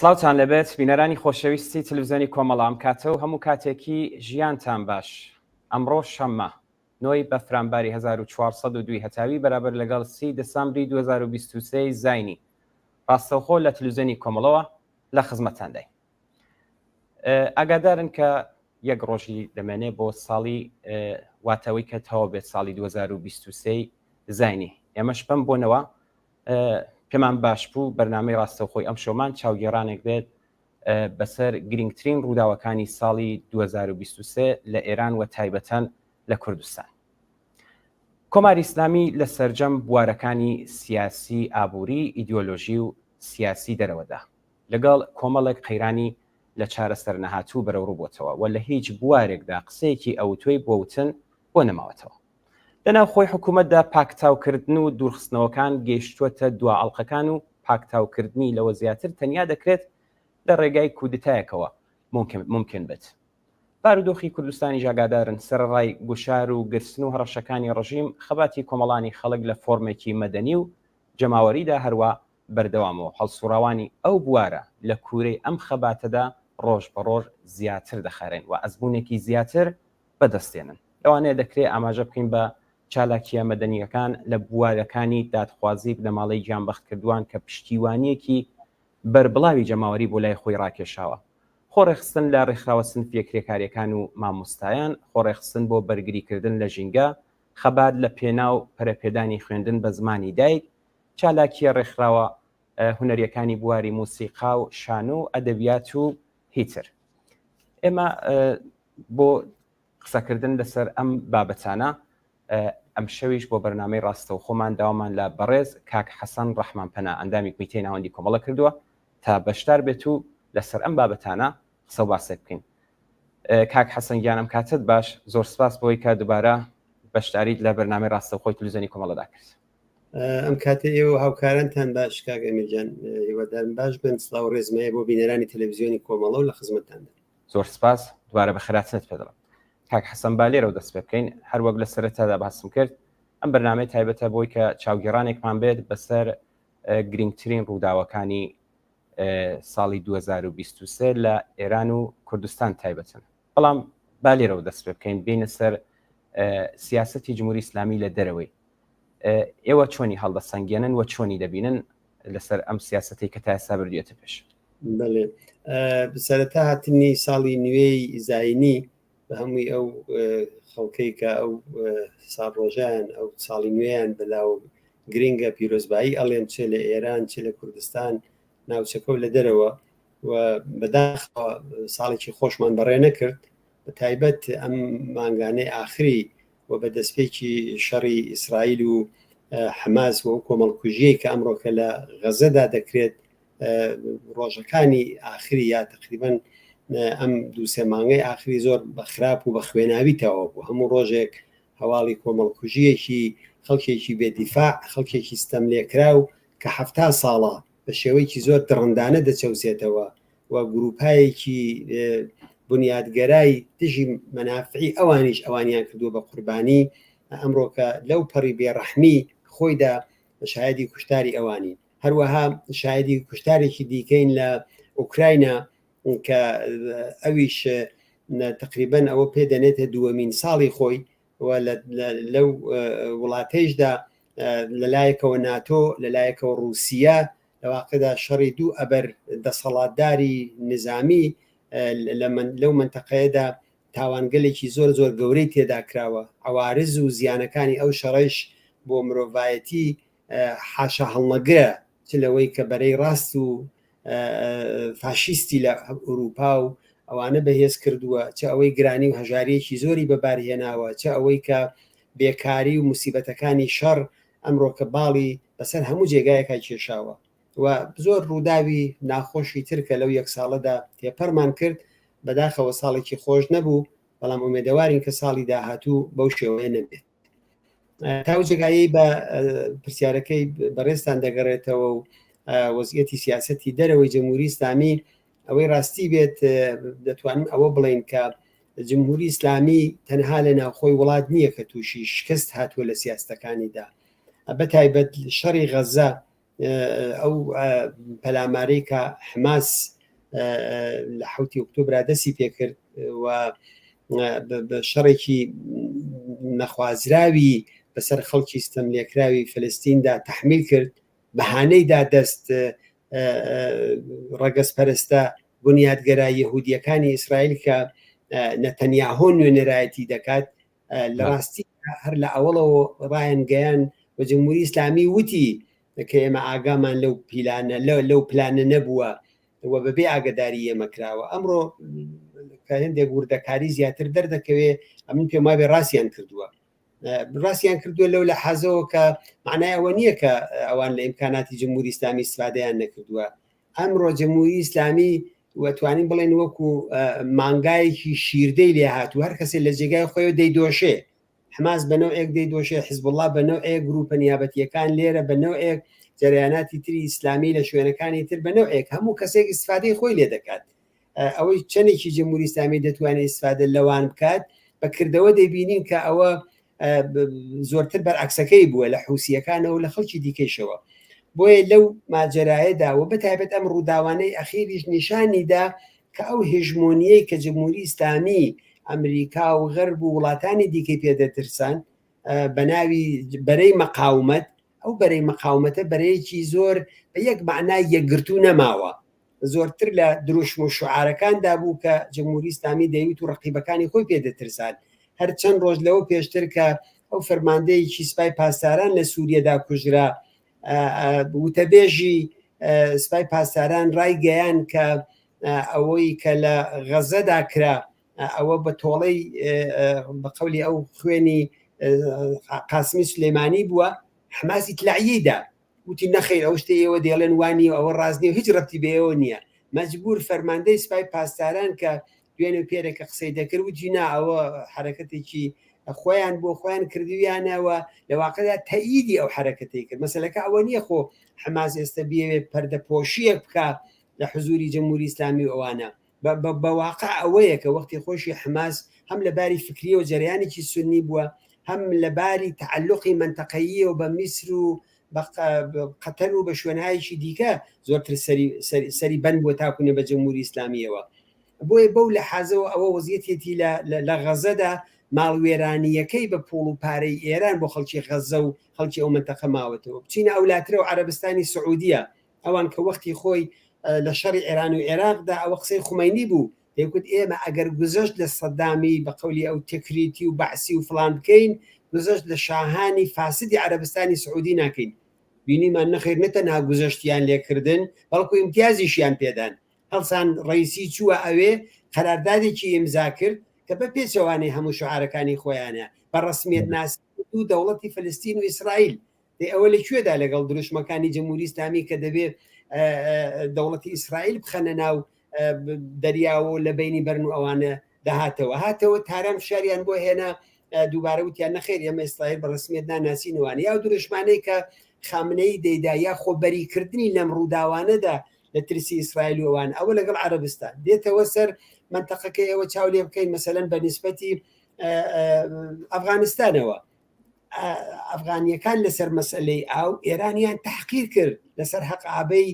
سڵاوتان لێبێت بینەرانی خۆشەویستی تلویزیۆنی کۆمەڵە ئەم کاتە و هەموو کاتێکی ژیانتان باش ئەمڕۆ شەممە نۆی بەفرانباری 1402 هەتاوی بەرابەر لەگەڵ سی دسامبری 2023 زاینی ڕاستەوخۆ لە تلویزیۆنی کۆمەڵەوە لە خزمەتتانداین ئاگادارن کە یەک ڕۆژی دەمێنێ بۆ ساڵی واتەوەی کە تەواو بێت ساڵی 2023 زینی ئێمەش بەم بۆنەوە پێمان باش بوو بەرنامەی ڕاستەوخۆی ئەم شۆمان چاوگێڕانێک بێت بەسەر گرنگترین ڕووداوەکانی ساڵی 2023 لە ئێران و تایبەتەن لە کوردستان. کۆماری ئیسلامی لە سەرجەم بوارەکانی سیاسی، ئابووری، ئیدیۆلۆژی و سیاسی دەرەوەدا لەگەڵ کۆمەڵێک قەیرانی لە چارەسەرنەهاتوو بەرەوڕوو بۆتەوە و لە هیچ بوارێکدا قسەیەکی ئەوتۆی بۆ وتن بۆ نەماوەتەوە. لە ناوخۆی حکوومەتدا پاکتاوکردن و دوورخستنەوەکان گەیشتووەتە دوا ئەڵقەکان و پاکتاوکردنی لەوە زیاتر تەنیا دەکرێت لە ڕێگای کودتایەکەوە مومکن بێت. بارودۆخی کوردستانیش ئاگادارن، سەرەڕای گوشار و گرتن و هەڕەشەکانی ڕژیم، خەباتی کۆمەڵانی خەڵک لە فۆرمێکی مەدەنی و جەماوەریدا هەروا بەردەوامە و هەڵسوڕاوانی ئەو بوارە لە کوورەی ئەم خەباتەدا ڕۆژ بە ڕۆژ زیاتر دەخارێن و ئەزموونێکی زیاتر بەدەست دێنن. لەوانەیە دەکرێ ئاماژە بکەین بە چالاکییە مەدەنییەکان لە بوارەکانی دادخوازی بنەماڵەی گیانبەختکردووان کە پشتیوانییەکی بەربڵاوی جەماوەری بۆ لای خۆی ڕاکێشاوە، خۆڕێکخستن لە ڕێکخراوە سنفییە کرێکارییەکان و مامۆستایان، خۆڕێکخستن بۆ بەرگریکردن لە ژینگە، خەبات لە پێناو پەرەپێدانی خوێندن بە زمانی دایک، چالاکییە ڕێکخراوە هونەرییەکانی بواری موسیقا و شانۆ و ئەدەبیات و هیتر. ئێمە بۆ قسەکردن لەسەر ئەم بابەتانە ئەمشەویش بۆ بەرنامەی ڕاستەوخۆمان داوامان لە بەڕێز کاک حەسەن ڕەحمان پەنا ئەندامی کمیتەی ناوەندی کۆمەڵە کردووە تا بەشدار بێت و لەسەر ئەم بابەتانە قسە و باسێک بکەین. کاک حەسەن گیان ئەم کاتت باش، زۆر سپاس بۆی کە دوبارە بەشداریت لە بەرنامەی ڕاستەوخۆی تلویزیۆنی کۆمەڵەدا کرد. ئەم کاتە ئێوە هاوکارانتان باش کاک ئەمیر گیان، هیوادارم باش بن. سڵاو و ڕێزم هەیە بۆ بینەرانی تەلەڤیزیۆنی کۆمەڵە و لە خزمەتتاندام. زۆر سپاس، دوبارە بەخێرهاتنت پێ دەڵێم. کاک حەسەن با لێرەوە دەست پێ بکەین، هەر وەک لە سەرەتادا باسم کرد ئەم بەرنامەی تایبەتە بۆی کە چاوگێڕانێکمان بێت بەسەر گرنگترین ڕووداوەکانی ساڵی 2023 لە ئێران و کوردستان تایبەتن. بەڵام با لێرەوە دەست پێ بکەین بینە سەر سیاسەتی جمهوری ئیسلامی لە دەرەوەی ئێوە چۆنی هەڵدەسەنگێنن و چۆنی دەبینن لەسەر ئەم سیاسەتەی کە تا ئێستا بردوێتە پێش؟ بەڵێ سەرەتا هاتنی ساڵی نوێی زایینی بە هەمووی ئەو خەڵکەی کە ئەو ساڵڕۆژیان ئەو ساڵی نوێیان بەلاوە گرنگە پیرۆزبایی ئەڵێم چێ لە ئێران چ لە کوردستان ناوچەکە و لە دەرەوە و بەداخەوە ساڵێکی خۆشمان بەڕێ نەکرد بە تایبەت ئەم مانگانەی ئاخری و بە دەستپێکی شەڕی ئیسرائیل و حەماس و ئەو کۆمەڵکوژیەی کە ئەمڕۆکە لە غەزەدا دەکرێت ڕۆژەکانی ئاخری یا تقریبا ئەم دووسێ مانگەی ئاخری زۆر بە خراپ و بە خوێناوی تەواو بوو هەموو ڕۆژێک هەواڵی کۆمەڵکوژیەکی خەڵکێکی بێدیفاع خەڵکێکی ستەم لێکراو کە حەفتا ساڵە بە شێوەیەکی زۆر دڕندانە دەچەوسێتەوە و گروپایەکی بنیادگەرای دژی مەنافعی ئەوانیش ئەوانیان کردووە بە قوربانی ئەمڕۆکە لەو پەڕی بێڕەحمی خۆیدا شایدی کوشتاری ئەوانین هەروەها شایدی کوشتارێکی دیکەین لە ئۆکراینا کە ئەویش تقریبا ئەوە پێ دەنێتە دووەمین ساڵی خۆی و لەو وڵاتەیشدا لەلایەکەوە ناتۆ لەلایەکەوە ڕووسیە لە واقعدا شەڕی دوو ئەبەر دەسەڵاتداری نظامی لەو منتەقەیەدا تاوانگەلێکی زۆر زۆر گەورەی تێدا کراوە عوارز و زیانەکانی ئەو شەڕەیش بۆ مرۆڤایەتی حاشا هەڵنەگرە چ لەوەی کە بەرەی ڕاست و فاشیستی لە ئەوروپا و ئەوانە بەهێز کردووە چ ئەوەی گرانی و هەژاریەکی زۆری بەبارهێناوە چ ئەوەی کە بێکاری و موسیبەتەکانی شەڕ ئەمڕۆکە باڵی بەسەر هەموو جێگایەکا کێشاوە و زۆر ڕووداوی ناخۆشی تر کە لەو یەک ساڵەدا تێپەرمان کرد بەداخەوە ساڵێکی خۆش نەبوو بەڵام ئومێدەوارین کە ساڵی داهاتوو بەو شێوەیە نەبێت. تا ئەو جێگایەی بە پرسیارەکەی بەڕێزتان دەگەڕێتەوە و وەزیەتی سیاسەتی دەرەوەی جمهوری ئیسلامی ئەوەی ڕاستی بێت دەتوانین ئەوە بڵێین کە جمهوری ئیسلامی تەنها لە ناوخۆی وڵات نییە کە تووشی شکست هاتووە لە سیاستەکانیدا بە تایبەت شەڕی غەزە. ئەو پەلامارەی کە حماس لە حوتی ئۆکتۆبرا دەستی پێکرد و بە شەڕێکی نەخوازراوی بەسەر خەڵکی ستەم لێکراوی فلستیندا تحمیل کرد بەهانەی دا دەست ڕەگەزپەرستە بنیادگەرا یەهودیەکانی ئیسرائیل کە نەتەنیاهۆ نوێنەرایەتی دەکات لە ڕاستی هەر لە ئەوڵەوە ڕایانگەیان و جمهوری ئیسلامی وتی کە ئێمە ئاگامان لەو پیلانە لەو پلانە نەبووە و بەبێ ئاگداری ئێمە کراوە ئەمڕۆ کە هەندێک وردەکاری زیاتر دەردەکەوێ ئەمن پێم وابێ ڕاستیان کردووە ڕاستیان کردووە لەو لە حەزەوە کە معنای ئەوە نییە کە ئەوان لە ئیمکاناتی جمهوری ئیسلامی استفادەیان نەکردووە ئەمڕۆ جمهوری ئیسلامی وتوانین بڵێن وەکو مانگایەکی شیردەی لێ هاتوو هەر کەسێ لە جێگای خۆی دەیدۆشێ حماس بە نەوعێک دەیدۆشێ حزبوڵڵا بە نەوعێک گروپە نیابەتیەکان لێرە بە نەوعێک جەریاناتی تری ئیسلامی لە شوێنەکانی تر بە نەوعێک هەموو کەسێک ئیسفادەی خۆی لێ دەکات ئەوەی چەندێکی جمهوری ئیسلامی دەتوانێت ئیسفادە لەوان بکات بە کردەوە دەیبینین کە ئەوە زۆرتر بەرعکسەکەی بووە لە حوسیەکانەوە لە خەڵکی دیکەیشەوە بۆیە لەو ماجەرایەدا و بەتایبەت ئەم ڕووداوانەی ئەخیریش نیشانیدا کە ئەو هێژمۆنیەی کە جمهوری ئیسلامی ئەمریکا و غەرب و وڵاتانی دیکەی پێدەترسان بە ناوی بەرەی مەقاومەت ئەو بەرەی مەقاومەتە بەرەیەکی زۆر بە یەک معنای یەکگرتوو نەماوە زۆرتر لە دروشم و شعارەکاندا بوو کە جمهوری ئیسلامی دەیوت و ڕقیبەکانی خۆی پێ دەترسان هەر چەند ڕۆژ لەوە پێشتر کە ئەو فەرماندەیەکی سپای پاسداران لە سووریەدا کوژرا وتەبێژی سپای پاسداران ڕایگەیان کە ئەوەی کە لە غەزەدا کرا ئەوە بە تۆڵەی بە قەولی ئەو خوێنی قاسمی سلێمانی بووە حماس ئیتلاعیەی دا وتی نەخیر ئەو شتەی ئێوە دەیڵێن وا نییە ئەوە ڕاست نییە و هیچ ڕەبتی بە ئێوە نییە مەجبور فەرماندەی سپای پاسداران کە دوێنێ و پێرێ کە قسەی دەکرد وتی نا ئەوە حەرەکەتێکی خۆیان بۆ خۆیان کردویانەوە لە واقعدا تەئیدی ئەو حەرەکەتەی کرد مەسەلەکە ئەوە نییە خۆ حەماس ئێستا بیەوێت پەردەپۆشییەک بکا لە حزوری جمهوری ئیسلامی و ئەوانە بە واقع ئەوەیە کە وەختی خۆشی حەماس هەم لە باری فکریەوە جەریانێکی سوننی بووە هەم لە باری تەعەلوقی مەنتەقەییەوە بە میسر و بە قەتەر و بە شوێنهایەکی دیکە زۆرتر سەری سەری بەند بووە تاکوونە بە جمهوری ئیسلامیەوە بۆیە بەو لە حازەوە ئەوە وەزیەتێتی لە غەزەدا ماڵوێرانییەکەی بە پوڵ و پارەی ئێران بۆ خەڵکی غەزە و خەڵکی ئەو منتەقە ماوەتەوە بچینە ئەولاترەوە عەرەبستانی سعودیە ئەوان کە وەختی خۆی لە شەڕی ئێران و عێراقدا ئەوە قسەی خومەینی بوو دەیگوت ئێمە ئەگەر گوزەشت لە سەدامی بە قەولی ئەو تکریتی و بەعسی و فڵان بکەین گوزەشت لە شاهانی فاسدی عەرەبستانی سعودی ناکەین بینیمان نەخیر نە تەنها گوزەشتیان لێکردن بەڵکو ئیمتیازیشیان پێدان هەڵسان ڕەیسی چووە ئەوێ قەراردادێکی ئیمزا کرد کە بە پێچەوانەی هەموو شعارەکانی خۆیانە بە ڕەسمیەت ناسینی دوو دەوڵەتی فلستین و ئیسرائیل دەی ئەوە لە کوێدا لەگەڵ دروشمەکانی جمهوری ئیسلامی کە دەبێ دەوڵەتی ئیسرائیل بخەنە ناو دەریاوە و لە بینی بەرن و ئەوانە دەهاتەوە هاتەوە تاران فشاریان بۆ هێنا دووبارە وتیان نەخێر ئێمە ئیسرائیل بە ڕسمیت ناناسینوانە یا دروشمانەی کە خامنەی دەیدا یا خۆبەریکردنی لەم ڕووداوانەدا لە ترسی ئیسرائیل و ئەوان ئەوە لەگەڵ عەرەبستان دێتەوە سەر منتەقەکەی ئەوە چاو لێ بکەین مەسەلەن بە نیسبەتی ئەفغانستانەوە ئەفغانیەکان لەسەر مەسلەی ئاو ئێرانیان تحقیر کرد لەسەر حەق ئابەی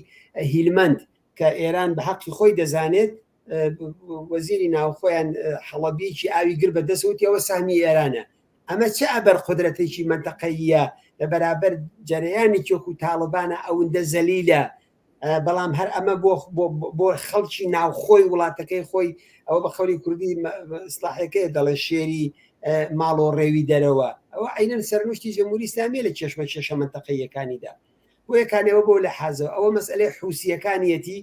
هیلمەند کە ئێران بە حەقی خۆی دەزانێت وەزیری ناوخۆیان حەڵەبیەکی ئاوی گر بە دەسەوتیەوە سامی ئێرانە ئەمە چ ئەبەر قدرەتێکی منتەقەیە لە بەرابەر جەرەیانێکی وەکو تاڵبانە ئەوەندە زەلیلە بەڵام هەر ئەمە بۆ بۆ خەڵکی ناوخۆی وڵاتەکەی خۆی ئەوە بە خەوری کوردی ئیسلاحەکەی دەڵێ شێری ماڵۆ ڕێوی دەرەوە ئەوە عینەن سەرنوشتی جمهوری ئیسلامیە لە کێشمە کێشە منتەقەیەکانیدا بۆیەکانەوە بۆ لە حازەوە ئەوە مەسئلەی حوسیەکانیەتی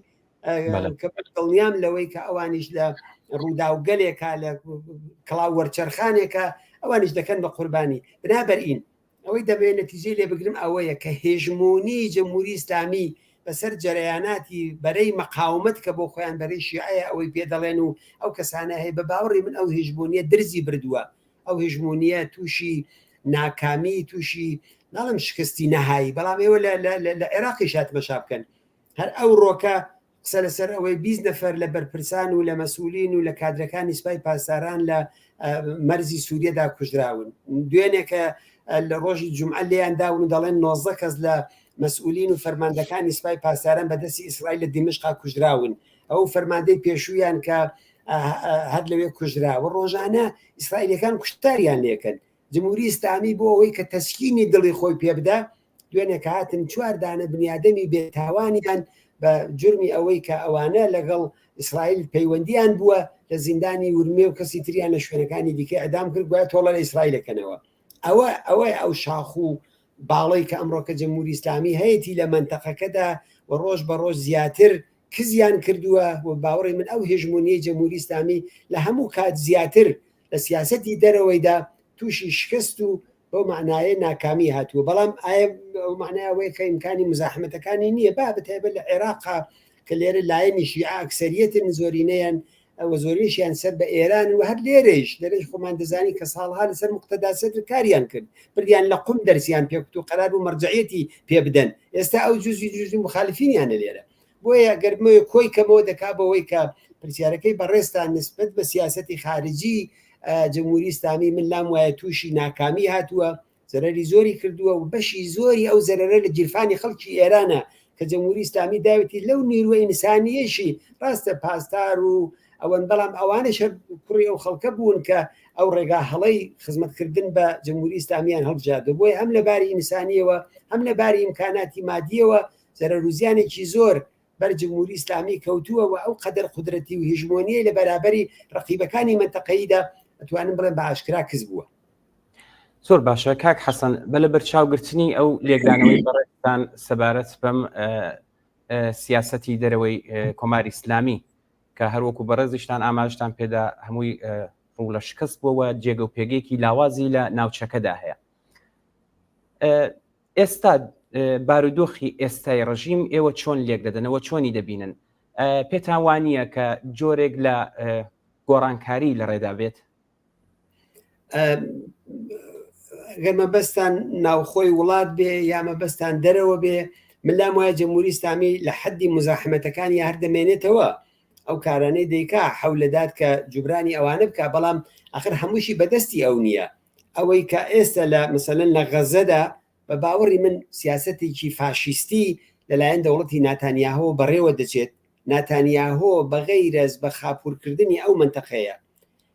کە دڵنیام لەوەی کە ئەوانیش لە ڕووداوگەلێکە لە کڵاو وەرچەرخانێکە ئەوانیش دەکەن بە قوربانی بنابەرئین ئەوەی دەمەوێت نەتیجەی لێ بگرم ئەوەیە کە هێژمۆنی جمهوری ئیسلامی بەسەر جەرەیاناتی بەرەی مەقاومەت کە بۆ خۆیان بەرەی شیعەیە ئەوەی پێ دەڵێن و ئەو کەسانە هەیە بە باوەڕی من ئەو هێژمۆنیە درزی بردووە ئەو هێژمۆنیە تووشی ناکامی تووشی ناڵم شکستی نەهایی بەڵام ئێوە لە عێراقیش هاتمەشا بکەن هەر ئەو ڕۆکە قسە لەسەر ئەوەی 20 نەفەر لە بەرپرسان و لە مەسئولین و لە کادرەکانی سپای پاسداران لە مەرزی سووریەدا کوژراون دوێنێ کە لە ڕۆژی جمعە لێیان داون و دەڵێن 19 کەس لە مەسئولین و فەرماندەکانی سپای پاسداران بە دەستی ئیسرائیل لە دیمەشقا کوژراون. ئەو فەرماندەی پێشوویان کە هەر لەوێ کوژرا و ڕۆژانە ئیسرائیلەکان کوشتاریان لێکەن. جمهوری ئیسلامی بۆ ئەوەی کە تەسکینی دڵی خۆی پێ بدا دوێنێ کە هاتن چوار دانە بنیادەمی بێتاوانیان بە جرمی ئەوەی کە ئەوانە لەگەڵ ئیسرائیل پەیوەندیان بووە لە زیندانی ورمێ و کەسی تریان لە شوێنەکانی دیکە ئەدام کرد گوایە تۆڵە لە ئیسرائیلەکەنەوە ئەوە ئەوەی ئەو شاخ و باڵەی کە ئەمڕۆکە جمهوری ئیسلامی هەیەی لە مەنتەقەکەدا و ڕۆژ بە ڕۆژ زیاتر کزیان کردووە و باوەڕی من ئەو هێژمۆنیەی جمهوری ئیسلامی لە هەموو کات زیاتر لە سیاسەتی دەرەوەیدا تووشی شکست و بەو مەعنایە ناکامی هاتووە بەڵام ئایا ئەو معنای ئەوەیە کە ئیمکانی مزاحمەتەکانی نییە با بەتایبەت لە عێراقا کە لێرە لایەنی شیعە ئەکسەریەتن زۆرینەیان ئەوە زۆرینیشیان سەر بە ئێران و هەر لێرەیش لێرەش خۆمان دەزانی کە ساڵها لەسەر مقتەدا سەدر کاریان کرد بردیان لە قوم دەرسیان پێکوت و قەرار بوو مەرجەعیەتی پێ بدەن ئێستا ئەو جزوی جزوی مخالفینیانە لێرە بۆیە گەر بمەوێ کۆی کەمەوە دەکا بەوەی کە پرسیارەکەی بەڕێزتان نسبەت بە سیاسەتی خارجی جمهوری ئیسلامی من لام وایە تووشی ناکامی هاتووە زەرەری زۆری کردووە و بەشی زۆری ئەو زەرەرە لە گیرفانی خەڵکی ئێرانە کە جمهوری ئیسلامی داوێتی لەو نیروە ئینسانیەشی ڕاستە پاسدار و ئەوەن بەڵام ئەوانەش هەر کوڕی ئەو خەڵکە بوون کە ئەو ڕێگا هەڵەی خزمەتکردن بە جمهوری ئیسلامیان هەڵبژاردە بۆیە هەم لە باری ئینسانیەوە هەم لە باری ئیمکاناتی مادیەوە زەرەر و زیانێکی زۆر بەر جمهوری ئیسلامی کەوتووە و ئەو قەدەر قودرەتی و هیژمۆنیەی لە بەرابەری ڕەقیبەکانی مەنتەقەییدا ئەتوانم بڵێم بە ئاشکرا کز بووە. زۆر باشە کاک حەسەن بە لە بەرچاوگرتنی ئەو لێکدانەوەی بەڕێزتان سەبارەت بەم سیاسەتی دەرەوەی کۆماری ئیسلامی کە هەروەکو بەڕێزیشتان ئاماژتان پێدا هەمووی ڕوو لە شکست بووەوە جێگە و پێگەیەکی لاوازی لە ناوچەکەدا هەیە ئێستا بارودۆخی ئێستای ڕژیم ئێوە چۆن لێک دەدەنەوە چۆنی دەبینن پێتان وانە کە جۆرێک لە گۆڕانکاری لە ڕێدا بێت؟ گەر مەبەستان ناوخۆی وڵات بێ یا مەبەستان دەرەوە بێ من لام وایە جمهوری ئیسلامی لە حەدی مزاحمەتەکانی هەر دەمێنێتەوە ئەو کارانەی دەیکا حەولەدات کە جوبرانی ئەوانە بکە بەڵام ئەخر هەمووشی بەدەستی ئەو نییە ئەوەی کە ئێستا لە مەسەلەن لە غەزەدا بە باوەڕی من سیاسەتێکی فاشیستی لەلایەن دەوڵەتی ناتانیاهۆ بەڕێوە دەچێت، ناتانیاهۆ بە غەیرەز بە خاپوورکردنی ئەو مەنتەقەیە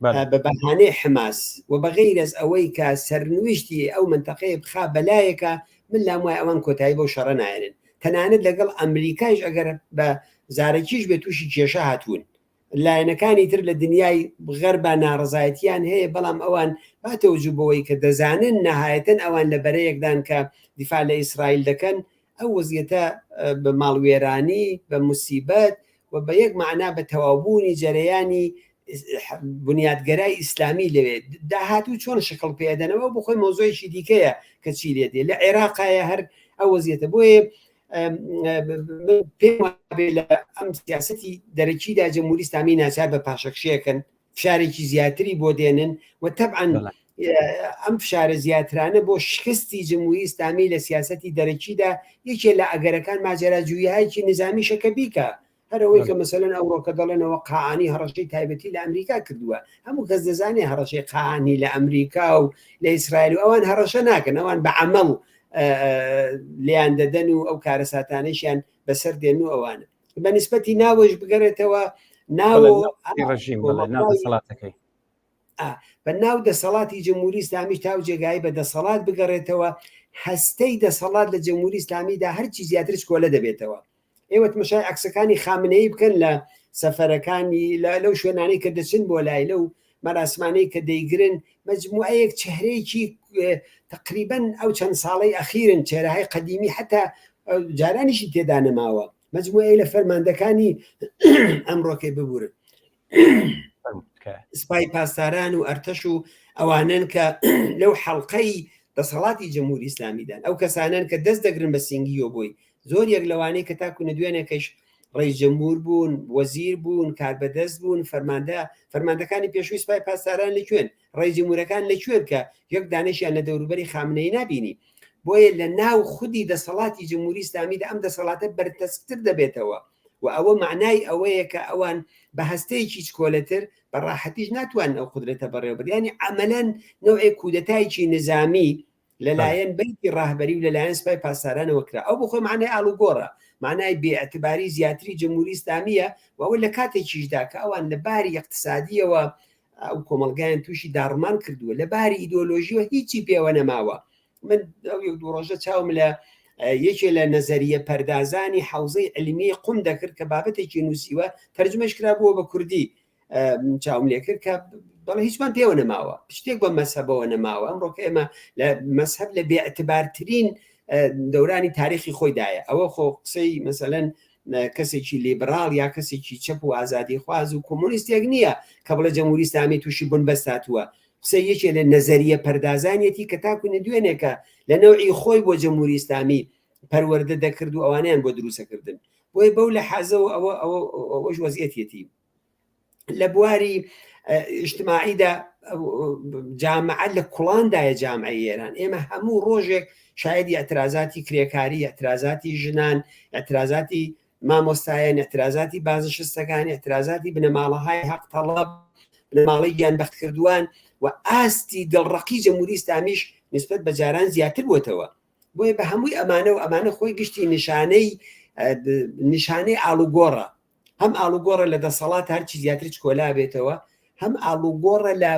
بە بەهانەی حەماس و بە غەیرەز ئەوەی کە سەرنویشتی ئەو مەنتەقەیە بخا بەلایەکە من لام وایە ئەوان کۆتایی بەو شەڕە نایەنن تەنانەت لەگەڵ ئەمریکایش ئەگەر بە زارەکیش بێ تووشی کێشە هاتوون لایەنەکانی تر لە دنیای غەربا ناڕەزایەتیان هەیە بەڵام ئەوان با تەوجوه بەوەی کە دەزانن نەهایەتەن ئەوان لە بەرەیەکدان کە دیفاع لە ئیسرائیل دەکەن ئەو وەزیەتە بە ماڵوێرانی بە موسیبەت و بە یەک مەعنا بە تەواوبوونی جەرەیانی بنیادگەرای ئیسلامی لەوێ داهاتوو چۆن شکڵ پێدەنەوە بۆ خۆی مەوزوعێکی دیکەیە کە چی لێ دێ لە عێراقایە هەر ئەو وەزیەتە بۆیە پێم وابێ لە ئەم سیاسەتی دەرەکیدا جمهوری ئیسلامی ناچار بە پاشەکشێکن فشارێکی زیاتری بۆ دێنن و تەبعەن ئەم فشارە زیاترانە بۆ شکستی جمهوری ئیسلامی لە سیاسەتی دەرەکیدا یەکێ لە ئەگەرەکان ماجەراجوییهایەکی نظامیشە کە بیکە هەر ئەوەی کە مەسەلەن ئەوڕۆکە دەڵێنەوە قائانی هەڕەشەی تایبەتی لە ئەمریکا کردووە هەموو کەس دەزانێ هەڕەشەی قائانی لە ئەمریکا و لە ئیسرائیل و ئەوان هەڕەشە ناکەن ئەوان بە عەمەڵ لیان دەدەن و ئەو کارەساتانەشیان بەسەر دێن و ئەوانە بە نسبەتی ناوەش بگەڕێتەوە ناوە ڕژیم ناو دەسەڵاتەکەی بە ناو دەسەڵاتی جمهوری ئیسلامی تاو جێگای بە دەسەڵات بگەڕێتەوە هەستەی دەسەڵات لە جمهوری ئیسلامیدا هەرچی زیاتر چکۆلە دەبێتەوە ئێوە تمەشای عەکسەکانی خامنەیی بکەن لە سەفەرەکانی لەو شوێنانەی کە دەچن بۆ لای لەو مەراسمانەی کە دەیگرن مجموعەیەک چهرەیەکی تقریبا ئەو چەند ساڵەی ئەخیرن چێرەهای قەدیمی حتا جارانیشی تێدا نەماوە مجموعەیە لە فەرماندەکانی ئەمڕۆکەی ببورن سپای پاسداران و ئەرتەش و ئەوانن کە لەو حەڵقەی دەسەڵاتی جمهوری ئیسلامیدان ئەو کەسانن کە دەست دەگرن بە سینگیەوە بۆی زۆر یەک لەوانەی کە تاکو نەدوێنێکەش ڕئیس جمهور بوون وەزیر بوون کاربەدەست بوون فەرماندە فەرماندەکانی پێشووی سپای پاسداران لە کوێن ڕئیس جمهورەکان لە کوێن کە یەک دانەشیان لە دەوروبەری خامنەیی نابینی بۆیە لە ناو خودی دەسەڵاتی جمهوری ئیسلامیدا ئەم دەسەڵاتە بەرتەسکتر دەبێتەوە و ئەوە مەعنای ئەوەیە کە ئەوان بە هەستەیەکی چکۆلەتر بە ڕاحەتیش ناتوانن ئەو قودرەتە بەڕێوە بەرن یانی عەمەلەن نەوعێک کودەتایەکی نزامی. لەلایەن بەیتی ڕاهبەری و لەلایەن سپای پاسدارانەوە کرا ئەو بخۆی معنای ئاڵوگۆڕە معنای بێعتباری زیاتری جمهوری ئیسلامیە و ئەوە لە کاتێکیشدا کە ئەوان لە باری اقتصادیەوە ئەو کۆمەڵگایان تووشی داڕمان کردووە لە باری ئیدۆلۆژیەوە هیچی پێوە نەماوە من ئەو یەک دوو ڕۆژە چاوم لە یەکێ لە نەزەریە پەردازانی حوزەی علمی قوم دەکرد کە بابەتێکی نووسیوە تەرجمەش کرا بووە بە کوردی چاوم لێکرد کە بەڵێ هیچمان پێوە نەماوە شتێک بە مەسەبەوە نەماوە ئەمڕۆکە ئێمە لە مەسهب لە بێعتبارترین دەورانی تاریخی خۆیدایە ئەوە خۆ قسەی مەسەلەن کەسێکی لیبراڵ یا کەسێکی چەپ و ئازادی خواز و کۆمۆنیستێک نییە کە بڵێ جەمهوری ئیسلامی تووشی بنبەست هاتووە قسەی یەکێ لە نەزەریە پەردازانیەتی کە تاکو دوێنێکە لە نەوعی خۆی بۆ جەمهوری ئیسلامی پەروەردە دەکرد و ئەوانیان بۆ دروستەکردن بۆیە بەو لە حازەوە ئەوە ئەوە ئەوەش وەزیەتیەتی لە بواری ئیجتماعیدا جامعە لە کوڵاندایە جامعەی ئێران ئێمە هەموو ڕۆژێک شایدی ئەترازاتی کرێکاری ئەترازاتی ژنان ئەترازاتی مامۆستایان اعترازاتی بازنشستەکان اعترازاتی بنەماڵەهای حەق تەڵەب بنەماڵەی گیان بەختکردووان و ئاستی دڵڕەقی جمهوری ئیسلامیش نسبەت بە جاران زیاتر بووەتەوە بۆیە بە هەمووی ئەمانە و ئەمانە خۆی گشتی نیشانەی نیشانەی ئاڵوگۆڕە هەم ئاڵوگۆڕە لە دەسەڵات هەرچی زیاتر چکۆلا بێتەوە هەم ئاڵوگۆڕە لە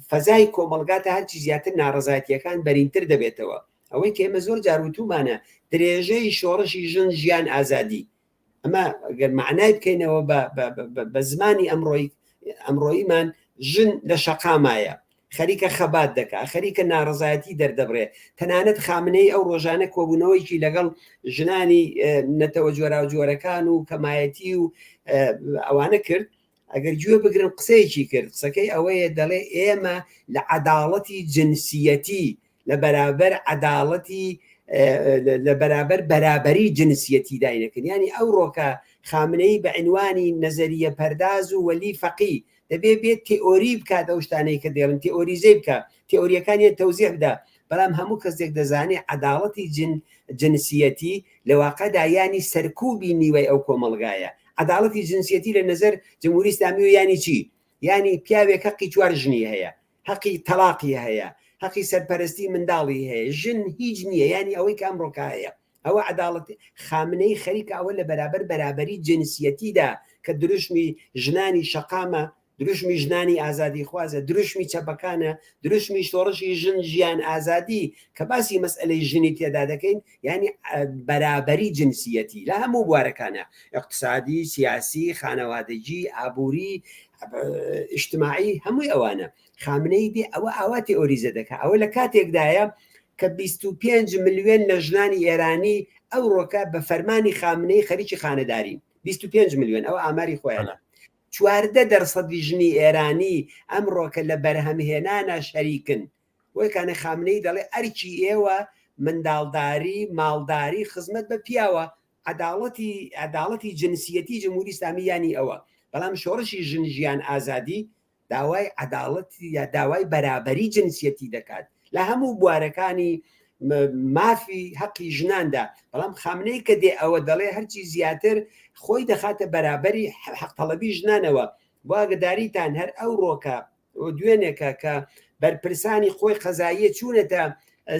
فەزای کۆمەڵگا تا هەرچی زیاتر ناڕەزایەتیەکان بەرینتر دەبێتەوە ئەوەی کە ئێمە زۆر جار وتومانە درێژەی شۆڕشی ژن ژیان ئازادی ئەمە گەر معنای بکەینەوە بە زمانی ئەمڕۆی ئەمڕۆییمان ژن لە شەقامایە خەریکە خەبات دەکا خەریکە ناڕەزایەتی دەردەبڕێ تەنانەت خامنەی ئەو ڕۆژانە کۆبوونەوەیکی لەگەڵ ژنانی نەتەوە جۆراوجۆرەکان و کەمایەتی و ئەوانە کرد ئەگەر گوێ بگرن قسەیەکی کرد قسەکەی ئەوەیە دەڵێ ئێمە لە عەداڵەتی جنسیەتی لە بەرابەر عەداڵەتی لە بەرابەر بەرابەری جنسیەتی داینەکەن ینی ئەو ڕۆکە خامنەی بە عنوانی نەزەریە پەرداز و وەلی فەقی دەبێ بێت تئۆری بکات ئەو شتانەی کە دێڵن تئۆریزەی بکە تئۆریەکانیان تەوزیح بدا بەڵام هەموو کەسێک دەزانێ عەداڵەتی جن جنسیەتی لە واقعدا یانی سەرکوبی نیوەی ئەو کۆمەڵگایە عەداڵەتی جنسیەتی لە نەزەر جمهوری ئیسلامی و یانی چی یانی پیاوێک هەقی چوار ژنی هەیە هەقی تەلاقی هەیە هەقی سەرپەرستی منداڵی هەیە ژن هیچ نییە یانی ئەوەی کە ئەمڕۆکە هەیە ئەوە عەداڵەت خامنەی خەریکە ئەوە لە بەرابەر بەرابەری جنسیەتیدا کە دروشمی ژنانی شەقامە دروشمی ژنانی ئازادیخوازە، دروشمی چەپەکانە، دروشمی شۆڕشی ژن ژیان ئازادی کە باسی مەسئەلەی ژنی تێدا دەکەین یانی بەرابەری جنسیەتی لە هەموو بوارەکانە اقتصادی، سیاسی، خانەوادەگی، ئابووری، ئیجتماعی هەمووی ئەوانە خامنەی دێ ئەوە ئاوا تئۆریزە دەکا ئەوە لە کاتێکدایە کە 25 ملیۆن لە ژنانی ئێرانی ئەوڕۆکە بە فەرمانی خامنەی خەریکی خانەدارین 25 ملیۆن ئەوە ئاماری خۆیانە 14 دەرسەدی ژنی ئێرانی ئەمڕۆکە لە بەرهەمهێنانا شەریکن. بۆیە کانە خامنەیی دەڵێ ئەرکی ئێوە منداڵداری، ماڵداری، خزمەت بە پیاوە، عەداڵەتی عەداڵەتی جنسیەتی جمهوری ئیسلامی یانی ئەوە. بەڵام شۆڕشی ژن ژیان ئازادی داوای عەداڵەت یا داوای بەرابەری جنسیەتی دەکات لە هەموو بوارەکانی مافی هەقی ژناندا بەڵام خامنەی کە دێ ئەوە دەڵێ هەرچی زیاتر خۆی دەخاتە بەرابەری حەقتەڵەبی ژنانەوە بۆ ئاگداریتان هەر ئەو ڕۆکە دوێنێکە کە بەرپرسانی خۆی قەزاییە چوونەتە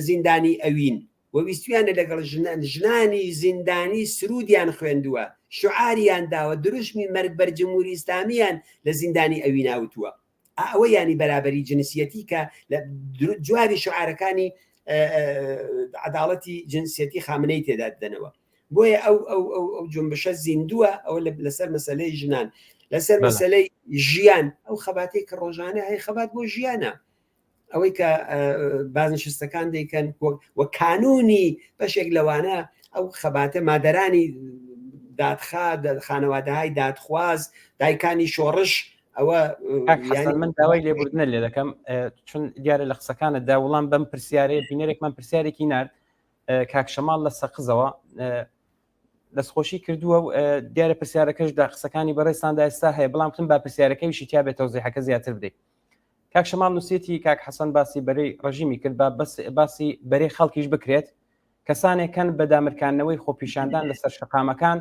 زیندانی ئەوین و ویستویانە لەگەڵ ژنان ژنانی زیندانی سرودیان خوێندووە شعاریان داوە دروشمی مەرگ بەر جمهوری ئیسلامیان لە زیندانی ئەوینا وتووە ئەوە یانی بەرابەری جنسیەتی کە لە جوابی شعارەکانی عەداڵەتی جنسیەتی خامنەی تێدا دەدەنەوە بۆیە ئەو ئەو ئەو ئەو جنبشە زیندووە ئەوە لەسەر مەسلەی ژنان لەسەر مەسلەی ژیان ئەو خەباتێک کە ڕۆژانە هەیە خەبات بۆ ژیانە ئەوەی کە بازنشستەکان دەیکەن و کانونی بەشێک لەوانە ئەو خەباتە مادەرانی دادخوا خانەوادەهای دادخواز دایکانی شۆڕش ئەوە من داوای لێبوردنە لێ دەکەم چون دیارە لە قسەکانتدا وڵام بەم پرسیارێ بینەرێکمان پرسیارێکی نارد کاک شەماڵ لە سەقزەوە دەستخۆشی کردووە و دیارە پرسیارەکەش دا قسەکانی بەڕێزتاندا ئێستا هەیە بەڵام وتم با پرسیارەکەیشی تیا بێت تەوزیحەکە زیاتر بدەیت کاک شەماڵ نووسێتی کاک حەسەن باسی بەرەی ڕژیمی کرد با بەس باسی بەرەی خەڵکیش بکرێت کەسانێک کەن بە دامرکاندنەوەی خۆپیشاندان لەسەر شەقامەکان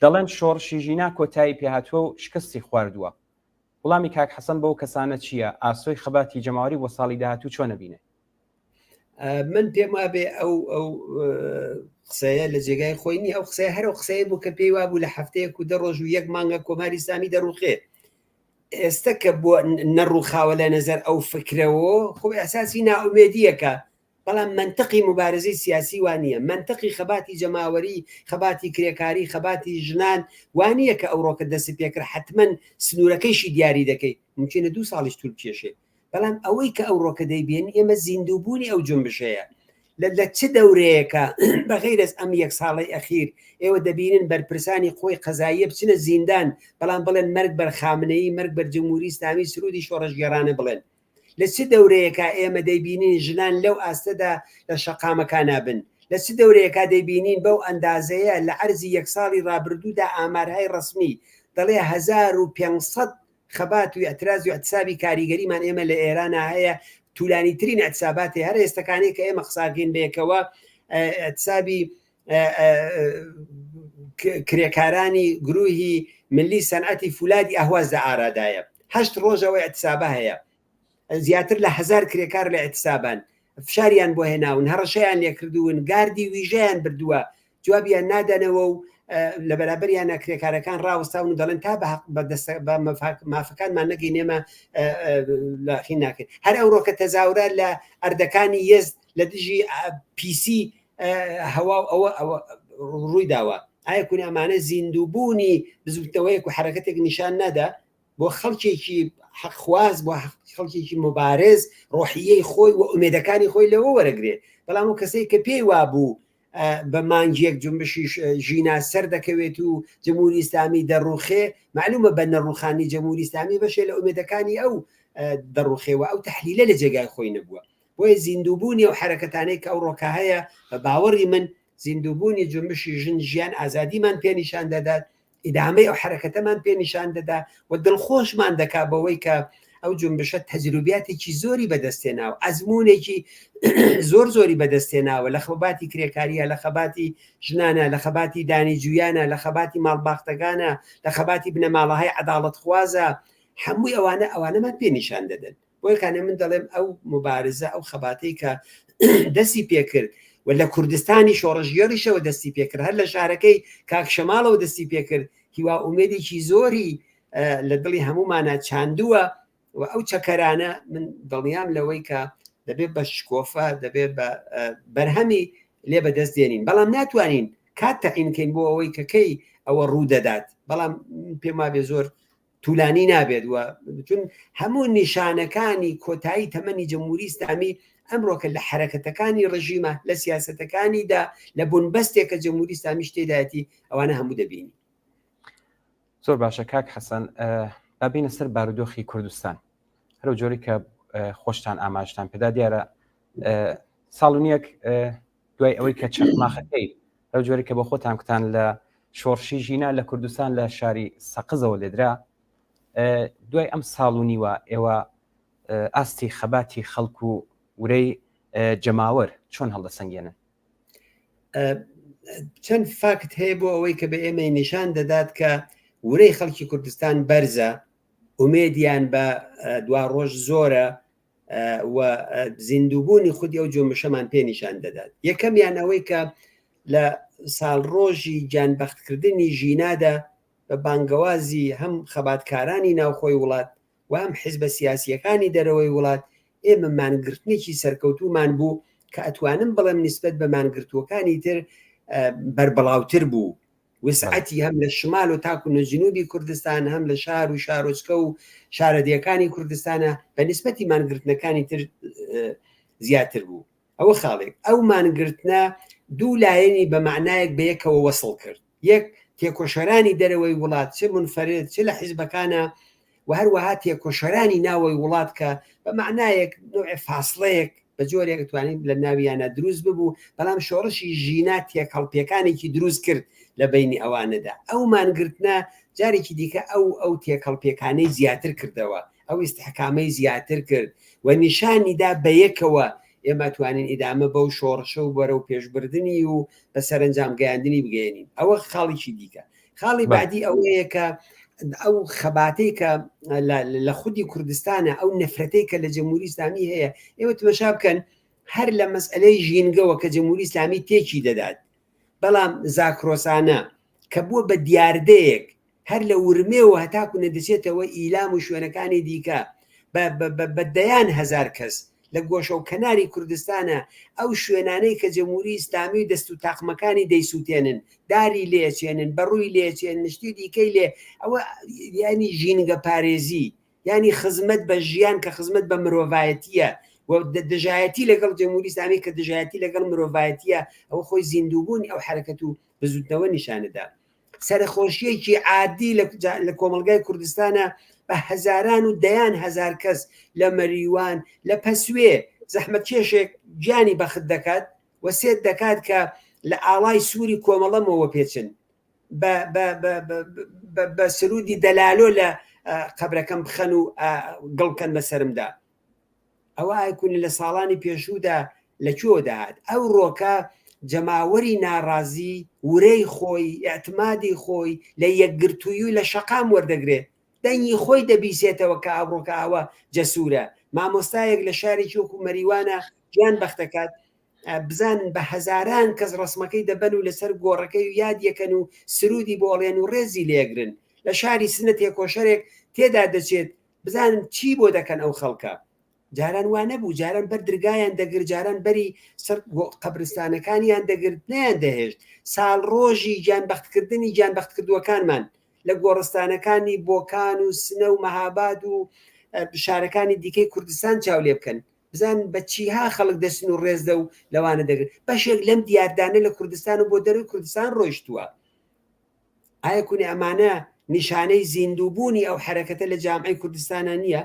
دەڵێن شۆڕشی ژینا کۆتایی پێهاتووە و شکستی خواردووە وڵامی کاک حەسەن بەو کەسانە چییە؟ ئاسۆی خەباتی جەماوەری بۆ ساڵی داهاتوو چۆن ئەبینێ؟ من پێم وابێ ئەو ئەو قسەیە لە جێگای خۆی نیە ئەو قسەیە هەر ئەو قسەیە بوو کە پێی وابوو لە هەفتەیەک و دە ڕۆژ و یەک مانگە کۆماری ئیسلامی دەڕوخێ ئێستا کە بۆ نەڕوخاوە لە نەزەر ئەو فکرەوە خۆ ئەساسی نائومێدیەکە بەڵام مەنتقی موبارزەی سیاسی وا نییە، مەنتقی خەباتی جەماوەری، خەباتی کرێکاری، خەباتی ژنان وا نییە کە ئەوڕۆکە دەستت پێکرد حەتمەن سنوورەکەیشی دیاری دەکەی، مومکینە دوو ساڵیش توول بکێشێ. بەڵام ئەوەی کە ئەوڕۆکە دەیبێنین ئێمە زیندووبوونی ئەو جونبشەیە. لە لە چ دەورەیەکە بە غەیرەز ئەم یەک ساڵەی ئەخیر ئێوە دەبینن بەرپرسانی قوەی قەزاییە بچنە زیندان بەڵام بڵێن مەرگ بەر خامنەیی، مەرگ بەر جمهوری ئیسلامی سروودی شۆڕشگێڕانە بڵێن. لە چ دەورەیەکا ئێمە دەیبینین ژنان لەو ئاستەدا لە شەقامەکانا بن؟ لە چ دەورەیەکا دەیبینین بەو ئەندازەیە لە عەرزی یەک ساڵی ڕابردوودا ئامارهای ڕەسمی دەڵێ 1500 خەبات و ئیعتراز و ئیعتسابی کاریگەریمان ئێمە لە ئێرانا هەیە تولانیترین ئیعتساباتێ هەر ئێستەکانەی کە ئێمە قساکەین بەیەکەوە ئیعتسابی کرێکارانی گروهی ملی سەنعەتی فولادی ئەهواز لە ئارادایە هەشت ڕۆژەوە اعتصابە هەیە زیاتر لە هزار کرێکار لە اعتصابان فشاریان بۆ هێناون هەڕەشەیان لێکردوون گاردی ویژەیان بردووە جوابیان نادەنەوە و لە بەرابەریانە کرێکارەکان ڕاوەستاون و دەڵێن تا بە مافەکانمان نەگەین ئێمە لاخی ناکەین هەر ئەوڕۆکە تەزاورە لە ئەردەکانی یەزد لە دژی پیسی هەوا و ئەوە ئەوە ڕووی داوە ئایا کونی ئەمانە زیندووبوونی بزوتنەوەیەک و حرەکەتێک نیشان نادا بۆ خەڵکێکی حەقخواز بۆ خەڵکێکی مبارز ڕۆحیەی خۆی و ئومێدەکانی خۆی لەوە وەرەگرێ بەڵام و کەسێک کە پێی وابوو بە مانگیەک جنبشی ژینا سەر دەکەوێت و جمهوری ئیسلامی دەڕوخێ معلومە بە نەڕوخانی جمهوری ئیسلامی بەشێ لە ئومێدەکانی ئەو دەڕوخێوە ئەو تحلیلە لە جێگای خۆی نەبووە بۆیە زیندووبوونی ئەو حەرەکەتانەی کە ئەوڕۆکە هەیە بە باوەڕی من زیندووبوونی جونبشی ژن ژیان ئازادیمان پێ نیشان دەدات، ئیدامەی ئەو حەرەکەتەمان پێ نیشان دەدا و دڵخۆشمان دەکا بەوەی کە ئەو جونبشە تەجروبیاتێکی زۆری بەدەستهێناوە، ئەزموونێکی زۆر زۆری بەدەستهێناوە لە خەباتی کرێکارییە، لە خەباتی ژنانە، لە خەباتی دانیجوویانە، لە خەباتی ماڵباختەکانە، لە خەباتی بنەماڵەهای عەداڵەتخوازە، هەمووی ئەوانە ئەوانەمان پێ نیشان دەدەن. بۆیە کانێ من دەڵێم ئەو مبارزە ئەو خەباتەی کە دەستی پێکرد و لە کوردستانی شۆڕشگێڕیشەوە دەستی پێکرد هەر لە شارەکەی کاک شەماڵەوە دەستی پێکرد هیوا ئومێدێکی زۆری لە دڵی هەمومانە چاندووە و ئەو چەکەرانە من دڵنیام لەوەی کە دەبێت بە شکۆفە دەبێت بە بەرهەمی لێ بەدەست دێنین بەڵام ناتوانین کات تەعینکەین بۆ ئەوەی کە کەی ئەوە ڕوو دەدات بەڵام پێم وابێ زۆر تولانی نابێت و چون هەموو نیشانەکانی کۆتایی تەمەنی جمهوری ئیسلامی ئەمڕۆکە لە حرەکەتەکانی ڕژیمە لە سیاسەتەکانیدا لە بنبەستێک کە جمهوری ئیسلامیش تێدایەتی ئەوانە هەموو دەبینی. زۆر باشە کاک حەسەن با بینە سەر بارودۆخی کوردستان هەرو جۆری کە خۆشتان ئاماژتان پێدا دیارە ساڵ و نییەک دوای ئەوەی کە چەخماخەکەی ئەو جۆری کە بە خۆتان کوتان لە شۆڕشی ژینا لە کوردستان لە شاری سەقزەوە لێدرا دوای ئەم ساڵ و نیوە ئێوە ئاستی خەباتی خەڵک و ورەی جەماوەر چۆن هەڵدەسەنگێنن؟ چەند فاکت هەیە بۆ ئەوەی کە بە ئێمەی نیشان دەدات کە ورەی خەڵکی کوردستان بەرزە ئومێدیان بە دوا ڕۆژ زۆرە و زیندووبوونی خودی ئەو جۆمبشەمان پێ نیشان دەدات یەکەمیان ئەوەی کە لە ساڵڕۆژی گیانبەختکردنی ژینادا بە بانگەوازی هەم خەباتکارانی ناوخۆی وڵات و هەم حیزبە سیاسییەکانی دەرەوەی وڵات ئێمە مانگرتنێکی سەرکەوتوومان بوو کە ئەتوانم بڵێم نیسبەت بە مانگرتووەکانی تر بەربڵاوتر بوو وسعەتی هەم لە شمال و تاکو نە جنوبی کوردستان هەم لە شار و شارۆچکە و شارەدێکانی کوردستانە بە نسبەتی مانگرتنەکانی تر زیاتر بوو ئەوە خاڵێک ئەو مانگرتنە دوو لایەنی بە معنایەک بە یەکەوە وەسڵ کرد یەک تێکۆشەرانی دەرەوەی وڵات چ منفرد چ لە حیزبەکانە و هەروەها تێکۆشەرانی ناوەی وڵات کە بە مەعنایەک نوعێ فاسڵەیەک بە جۆرێک توانین لە ناویانە دروست ببوو بەڵام شۆڕشی ژینا تێکهەڵپێکانێکی دروست کرد لە بینی ئەوانەدا ئەو مانگرتنە جارێکی دیکە ئەو ئەو تێکهەڵپێکانەی زیاتر کردەوە ئەو ئیستحکامەی زیاتر کرد و نیشانی دا بەیەکەوە ئێمە توانین ئیدامە بەو شۆڕشە و بەرەو پێشبردنی و بە سەرەنجام گەیاندنی بگەێنین ئەوە خاڵێکی دیکە خاڵی بەعدی ئەوەیە کە ئەو خەباتەی کە لە خودی کوردستانە ئەو نەفرەتەی کە لە جمهوری ئیسلامی هەیە ئێوە تمەشا بکەن. هەر لە مەسئلەی ژینگەوە کە جمهوری ئیسلامی تێکی دەدات بەڵام زاکرۆسانە کە بووە بە دیاردەیەک هەر لە ورمێوە هەتاکو نەدەچێتەوە ئیلام و شوێنەکانی دیکە بە دەیان هەزار کەس لە گۆشە و کەناری کوردستانە ئەو شوێنانەی کە جمهوری ئیسلامی و دەست و تاقمەکانی دەیسووتێنن داری لێچێنن بەڕووی لێچێنن شتی دیکەی لێ ئەوە ینی ژینگە پارێزی یانی خزمەت بە ژیان کە خزمەت بە مرۆڤایەتیە و دژایەتی لەگەڵ جمهوری ئیسلامی کە دژایەتی لەگەڵ مرۆڤایەتیە ئەوە خۆی زیندووبوونی ئەو حرەکەت و بزوتنەوە نیشانەدا سەرخۆشیەکی عادی لە کۆمەلگای کوردستانە بە هەزاران و دەیان هەزار کەس لە مەریوان لە پەسوێ زەحمەتکێشێک گیانی بەخت دەکات وەسێت دەکات کە لە ئاڵای سووری کۆمەڵەمەوە پێچن بە سرودی دەلالۆ لە قەبرەکەم بخەن و گڵکەن بەسەرمدا ئەوە ئایکونی لە ساڵانی پێشوودا لە کوێوە دەهات ئەو ڕۆکە جەماوەری ناڕازی ورەی خۆی ئەتمادی خۆی لە یەکگرتووی لە شەقام وەردەگرێ دەنگی خۆی دەبیسێتەوە کە ئەوڕۆکە ئاوە جەسوورە مامۆستایەک لە شارێکی وەکو مەریوانە گیان بەختەکات بزانن بە هەزاران کەس ڕسمەکەی دەبەن و لەسەر گۆڕەکەی و یاد یەکەن و سرودی بۆڵێن و ڕێزی لێگرن لە شاری سنە تێکۆشەرێک تێدا دەچێت بزانن چی بۆ دەکەن ئەو خەڵکە جاران وا نەبوو جاران بەر درگایان دەگر جاران بەری سەر قەبرستانەکانیان دەگرت نیان دەهێشت ساڵ ڕۆژی گیان بەختکردنی گیان بەختکردووەکانمان لە گۆڕستانەکانی بۆکان و سنە و مەهاباد و شارەکانی دیکەی کوردستان چاو لێ بکەن بزان بە چیها خەڵک دەچن و ڕێز لەو لەوانە دەگرن بەشێک لەم دیاردانە لە کوردستان و بۆ دەروی کوردستان ڕۆیشتووە ئایا کونی ئەمانە نیشانەی زیندووبوونی ئەو حرەکەتە لە جامعی کوردستانە نییە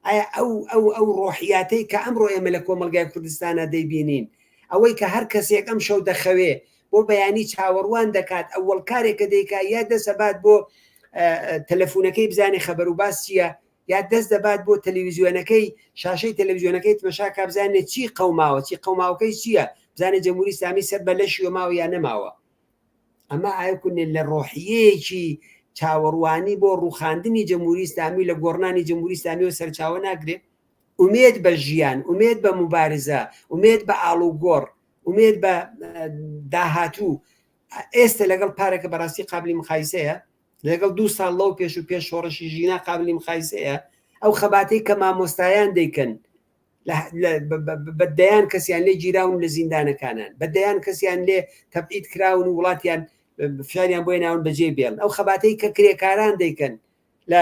ئایا ئەو ئەو ئەو ڕۆحیاتەی کە ئەمڕۆ ئێمە لە کۆمەلگای کوردستانە دەیبینین ئەوەی کە هەر کەسێک ئەم شەو دەخەوێ بۆ بەیانی چاوەڕوان دەکات ئەوەڵ کارێک کە دەیکا یا دەسەبات بۆ تەلەفونەکەی بزانێ خەبەر و باس چییە یا دەست دەبات بۆ تەلەویزیۆنەکەی شاشەی تەلەویزیۆنەکەی تمەشا کا بزانێت چی قەوماوە چی قەوماوەکەی چییە بزانێت جمهوری ئیسلامی سەر بە لەشیوە ماوە یا نەماوە ئەمە ئایکونێ لە ڕۆحیەیەکی چاوەڕوانی بۆ ڕوخاندنی جمهوری ئیسلامی لە گۆڕنانی جمهوری ئیسلامیەوە سەرچاوە ناگرێت ئومێد بە ژیان ئومێد بە موبارزە ئومێد بە ئاڵوگۆڕ ئومێد بە داهاتوو ئێستا لەگەڵ پارەکە بەڕاستی قابلی مقایسەیە لەگەڵ دوو ساڵ لەو پێش و پێش شۆڕشی ژینا قابلی مقایسەیە ئەو خەباتەی کە مامۆستایان دەیکەن بە دەیان کەسیان لێ گیراون لە زیندانەکانان بە دەیان کەسیان لێ تەبعید کراون و وڵاتیان فشاریان بۆی ناون بەجێ بێڵن ئەو خەباتەی کە کرێکاران دەیکەن لە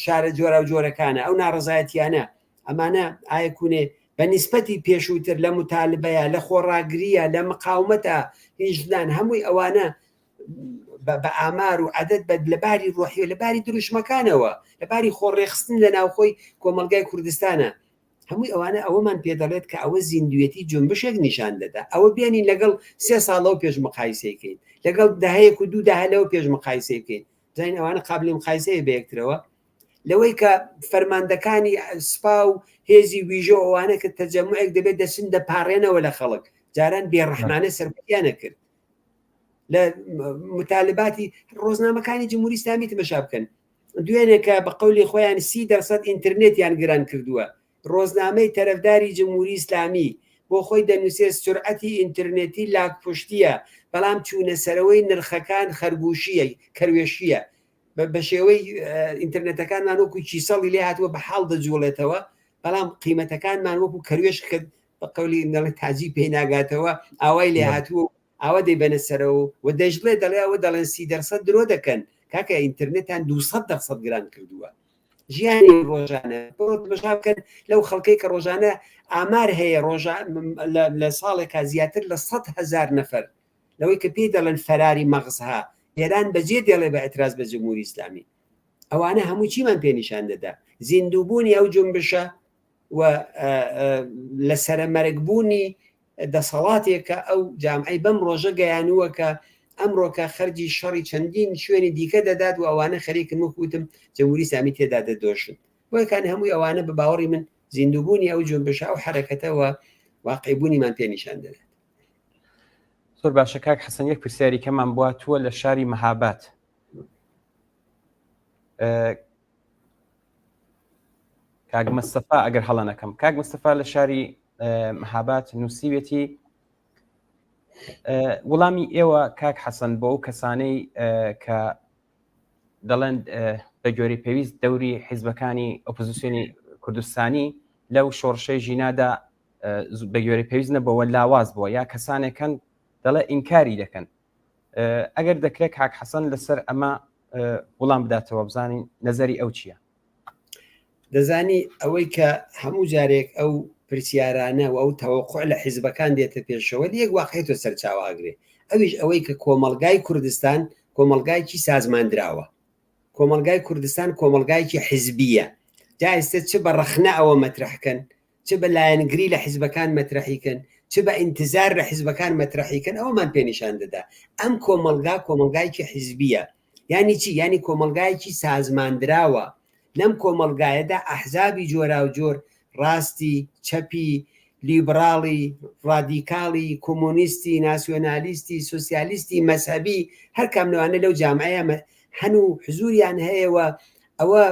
شارە جۆرا و جۆرەکانە ئەو ناڕزایەتیانە ئەمانە ئاەکونێ بە نیسبەتی پێشووتر لە متالبەیە لە خۆڕاگریە لە مقاومەتە هیچ ژنان هەمووی ئەوانە بە ئامار و عدد بە لە باری ڕۆحی و لە باری دروشمەکانەوە لە باری خۆڕێخستن لە ناوخۆی کۆمەلگای کوردستانە هەمووی ئەوانە ئەوەمان پێدەڵێت کە ئەوە زیندوێتی جنبشێک نیشان دەدا ئەوە بێنین لەگەڵ سێ ساڵەوە پێش مقایسەی بکەین لەگەڵ دەهەیەک و دوو دەهە لەوە پێش مقایسەی بکەین بزانین ئەوانە قابلی مقایسەیە بە یەکترەوە لەوەی کە فەرماندەکانی سپا و هێزی ویژە ئەوانە کە تەجەموعێک دەبێت دەچن دەپارێنەوە لە خەڵک جاران بێڕەحمانە سەرکوتیانە کرد لە متالباتی ڕۆزنامەکانی جمهوری ئیسلامی تمەشا بکەن دوێنێ کە بە قەولی خۆیان سی دەرسەد ئینترنێتیان گران کردووە ڕۆزنامەی تەرەفداری جمهوری ئیسلامی بۆ خۆی دەنووسێت سرعەتی ئینترنێتی لاکپشتیە بەڵام چوونە سەرەوەی نرخەکان خەرگوشیە کەروێشیە بە شێوەی ئینتەرنێتەکانمان وەکو کیسەڵی لێ هاتووە بە حاڵ دەجوڵێتەوە بەڵام قیمەتەکانمان وەکو کەروێش کرد بە قەولی دەڵێ تاجی پێی ناگاتەوە ئاوای لێ هاتووە و ئاوا دەیبەنە سەرەوە و دەشڵێ دەڵێ ئەوە دەڵێن سی دەرسەد درۆ دەکەن کاکە ئینتەرنێتان 200 دەرسەد گران کردووە ژیانی ڕۆژانە بڕۆ تەماشا بکەن لەو خەڵکەی کە ڕۆژانە ئامار هەیە ڕۆژە لە ساڵێکا زیاتر لە 100 هزار نەفەر لەوەی کە پێی دەڵێن فەراری مەغزها ئێران بەجێ دێڵێ بە ئەتراز بە جمهوری ئیسلامی ئەوانە هەموو چیمان پێ نیشان دەدا زیندووبوونی ئەو جنبشە و لە سەرەمەرگبوونی دەسەڵاتێک کە ئەو جامعەی بەم ڕۆژە گەیانووە کە ئەمڕۆکە خەرجی شەڕی چەندین شوێنی دیکە دەدات و ئەوانە خەریکن وەک وتم جمهوری ئیسلامی تێدا دەدۆشن. بۆیەکان هەمووی ئەوانە بە باوەڕی من زیندووبوونی ئەو جونبشە ئەو حەرەکەتە و واقعیبوونیمان پێ نیشان دەدات. زۆر باشە کاک حەسەن یەک پرسیاری کەمان بووە تووە لە شاری مەهاباد کاک مستەفا ئەگەر هەڵە نەکەم کاک مستەفا لە شاری. مەهابات نووسیوێتی وەڵامی ئێوە کاک حەسەن بۆ ئەو کەسانەی کە دەڵێن بە گوێرەی پێویست دەوری حیزبەکانی ئۆپۆزیسیۆنی کوردستانی لەو شۆڕشەی ژینادا بە گوێرەی پێویست نەبەوە لاواز بووە یا کەسانێکن دەڵێ ئینکاری دەکەن ئەگەر دەکرێت کاک حەسەن لەسەر ئەمە وڵام بداتەوە بزانین نەزەری ئەو چییە؟ دەزانی ئەوەی کە هەموو جارێک ئەو پرسیارانە و ئەو تەوەقع لە حیزبەکان دێتە پێشەوە لە یەک واقعیەتەوە سەرچاوە ئەگرێ ئەویش ئەوەی کە کۆمەڵگای کوردستان کۆمەڵگایکی سازماندراوە کۆمەڵگای کوردستان کۆمەڵگایکی حیزبیە جا ئێستا چ بە ڕەخنە ئەوە مەترەحکەن چ بە لایەنگری لە حیزبەکان مەترەحی کەن، چ بە ئینتزار لە حیزبەکان مەترەحی کەن، ئەوەمان پێ نیشان دەدا. ئەم کۆمەڵگا کۆمەڵگایەکی حیزبییە. یانی چی؟ یانی کۆمەڵگایەکی سازماندراوە. لەم کۆمەڵگایەدا ئەحزابی جۆراوجۆر، ڕاستی، چەپی، لیبڕاڵی، ڕادیکاڵی، کۆمۆنیستی، ناسیۆنالیستی، سۆسیالیستی، مەزهەبی، هەر کام لەوانە لەو جامعەیە هەن و حزوریان هەیە و ئەوە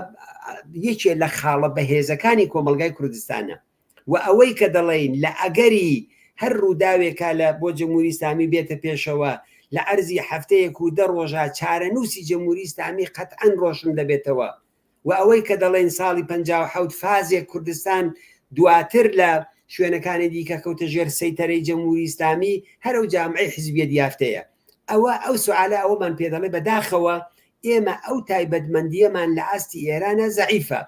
یەکێ لە خاڵە بەهێزەکانی کۆمەڵگای کوردستانە و ئەوەی کە دەڵێین لە ئەگەری هەر ڕووداوێکا لە بۆ جمهوری ئیسلامی بێتە پێشەوە لە عەرزی هەفتەیەک و دە ڕۆژا چارەنووسی جمهوری ئیسلامی قەتعەن ڕۆشن دەبێتەوە و ئەوەی کە دەڵێن ساڵی 57 فازێک کوردستان دواتر لە شوێنەکانی دیکە کەوتە ژێر سەیتەرەی جمهوری ئیسلامی هەر ئەو جامعەی حزبیەت یافتەیە ئەوە ئەو سوالە ئەوەمان پێ دەڵێ بەداخەوە ئێمە ئەو تایبەتمەندییەمان لە ئاستی ئێرانە زەعیفە.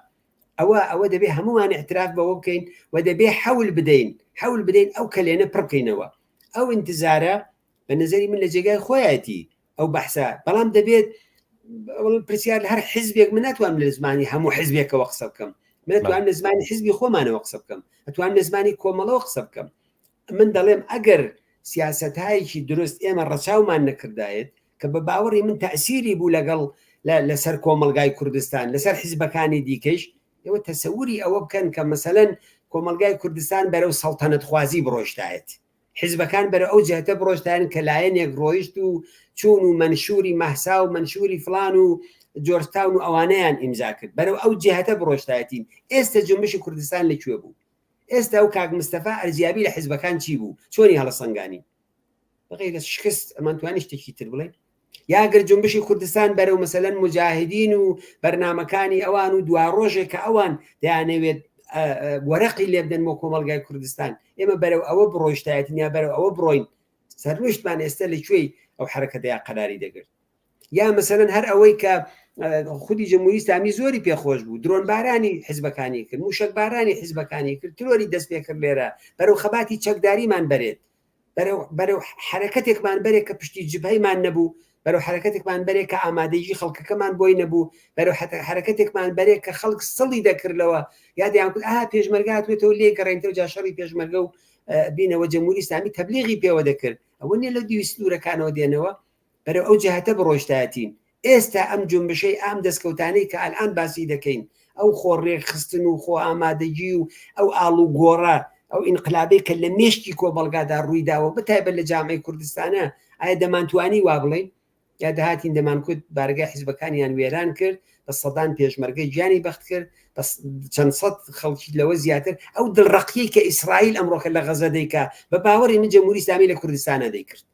ئەوە ئەوە دەبێ هەموومان ئیعتراف بەوە بکەین و دەبێ حەول بدەین حەول بدەین ئەو کەلێنە پڕ بکەینەوە. ئەو ئینتزارە بە نەزەری من لە جێگای خۆیەتی ئەو بەحسە، بەڵام دەبێت پرسیار لە هەر حیزبێک من ناتوانم لە زمانی هەموو حیزبێکەوە قسە بکەم، من ئەتوانم لە زمانی حیزبی خۆمانەوە قسە بکەم، ئەتوانم لە زمانی کۆمەڵەوە قسە بکەم. من دەڵێم ئەگەر سیاسەتایەکی دروست ئێمە ڕەچاومان نەکردایەت کە بە باوەڕی من تەئسیری بوو لەگەڵ لەسەر کۆمەڵگای کوردستان لەسەر حیزبەکانی دیکەیش ئێوە تەسەوری ئەوە بکەن کە مەسەلەن کۆمەڵگای کوردستان بەرەو سەڵتەنەتخوازی بڕۆیشتایەت حیزبەکان بەرەو ئەو جهتە بڕۆشتایەن کە لایەنێک ڕۆیشت و چوون و مەنشوری مەهسا و مەنشوری فلان و جۆرجتاون و ئەوانەیان ئیمزا کرد بەرەو ئەو جهتە بڕۆشتایەتین ئێستە جونبشی کوردستان لە کوێ بوو ئێستا ئەو کاک مستەفا ئەرزیابی لە حیزبەکان چی بوو چۆنی هەڵەسەنگانی بەغیر لە شکست ئەمان توانی شتێکی تر بڵێ یا گەر جنبشی کوردستان بەرەو مەسەلەن مجاهدین و بەرنمەکانی ئەوان و دوا ڕۆژێک کە ئەوان دەیانەوێت وەرەقی لێبدەن بۆ کۆمەلگای کوردستان ئێمە بەرەو ئەوە بڕۆیشتایەتین یا بەرەو ئەوە بڕۆین سەرنوشتمان ئێستا لە کوێی ئەو حرەکەتەیە قەراری دەگرت یا مەسەلەن هەر ئەوەی کە خودی جمهوری ئیسلامی زۆری پێخۆش بوو درۆنبارانی حزبەکانی کرد موشکبارانی حزبەکانی کرد ترۆری دەست پێ کرد لێرە بەرەو خەباتی چەکداریمان بەرێت بەرەو بەرەو حرەکەتێکمان بەرێک کە پشتی جبهەیمان نەبوو بەرەو حرەکەتێکمان بەرێک کە ئامادەیی خەڵکەکەمان بۆی نەبوو بەرەو حرەکەتێکمان بەرێک کە خەڵک سڵی دەکردەوە یا دەیان کوت ئا پێشمەرگە هاتوێتەوە لێ گەڕێنتەوە جا شەڕی پێشمەرگە و بینەوە جمهوری ئیسلامی تەبلیغی پێوە دەکرد ئەوە نیە لە دیوی سنوورەکانەوە دێنەوە بەرەو ئەو جەهەتە بڕۆیشتایەتین. ئێستا ئەم جونبشەی ئام دەسکەوتانەی کە ئەلئان باسی دەکەین، ئەو خۆ ڕێکخستن و خۆ ئامادەگی و ئەو ئاڵوگۆڕە، ئەو ئینقلابەی کە لە مێشکی کۆمەڵگادا ڕووی داوە بەتایبەت لە جامعەی کوردستانە، ئایا دەمانتوانی وا بڵێین؟ یا دەهاتین دەمانکوت بارەگای حیزبەکانیان وێران کرد، بە سەدان پێشمەرگە گیانی بەخت کرد، بە چەند سەد خەڵکی لەوە زیاتر، ئەو دڵڕەقیەی کە ئیسرائیل ئەمڕۆکە لە غەزە دەیکا، بە باوەڕی من جمهوری ئیسلامی لە کوردستانا دەیکرد.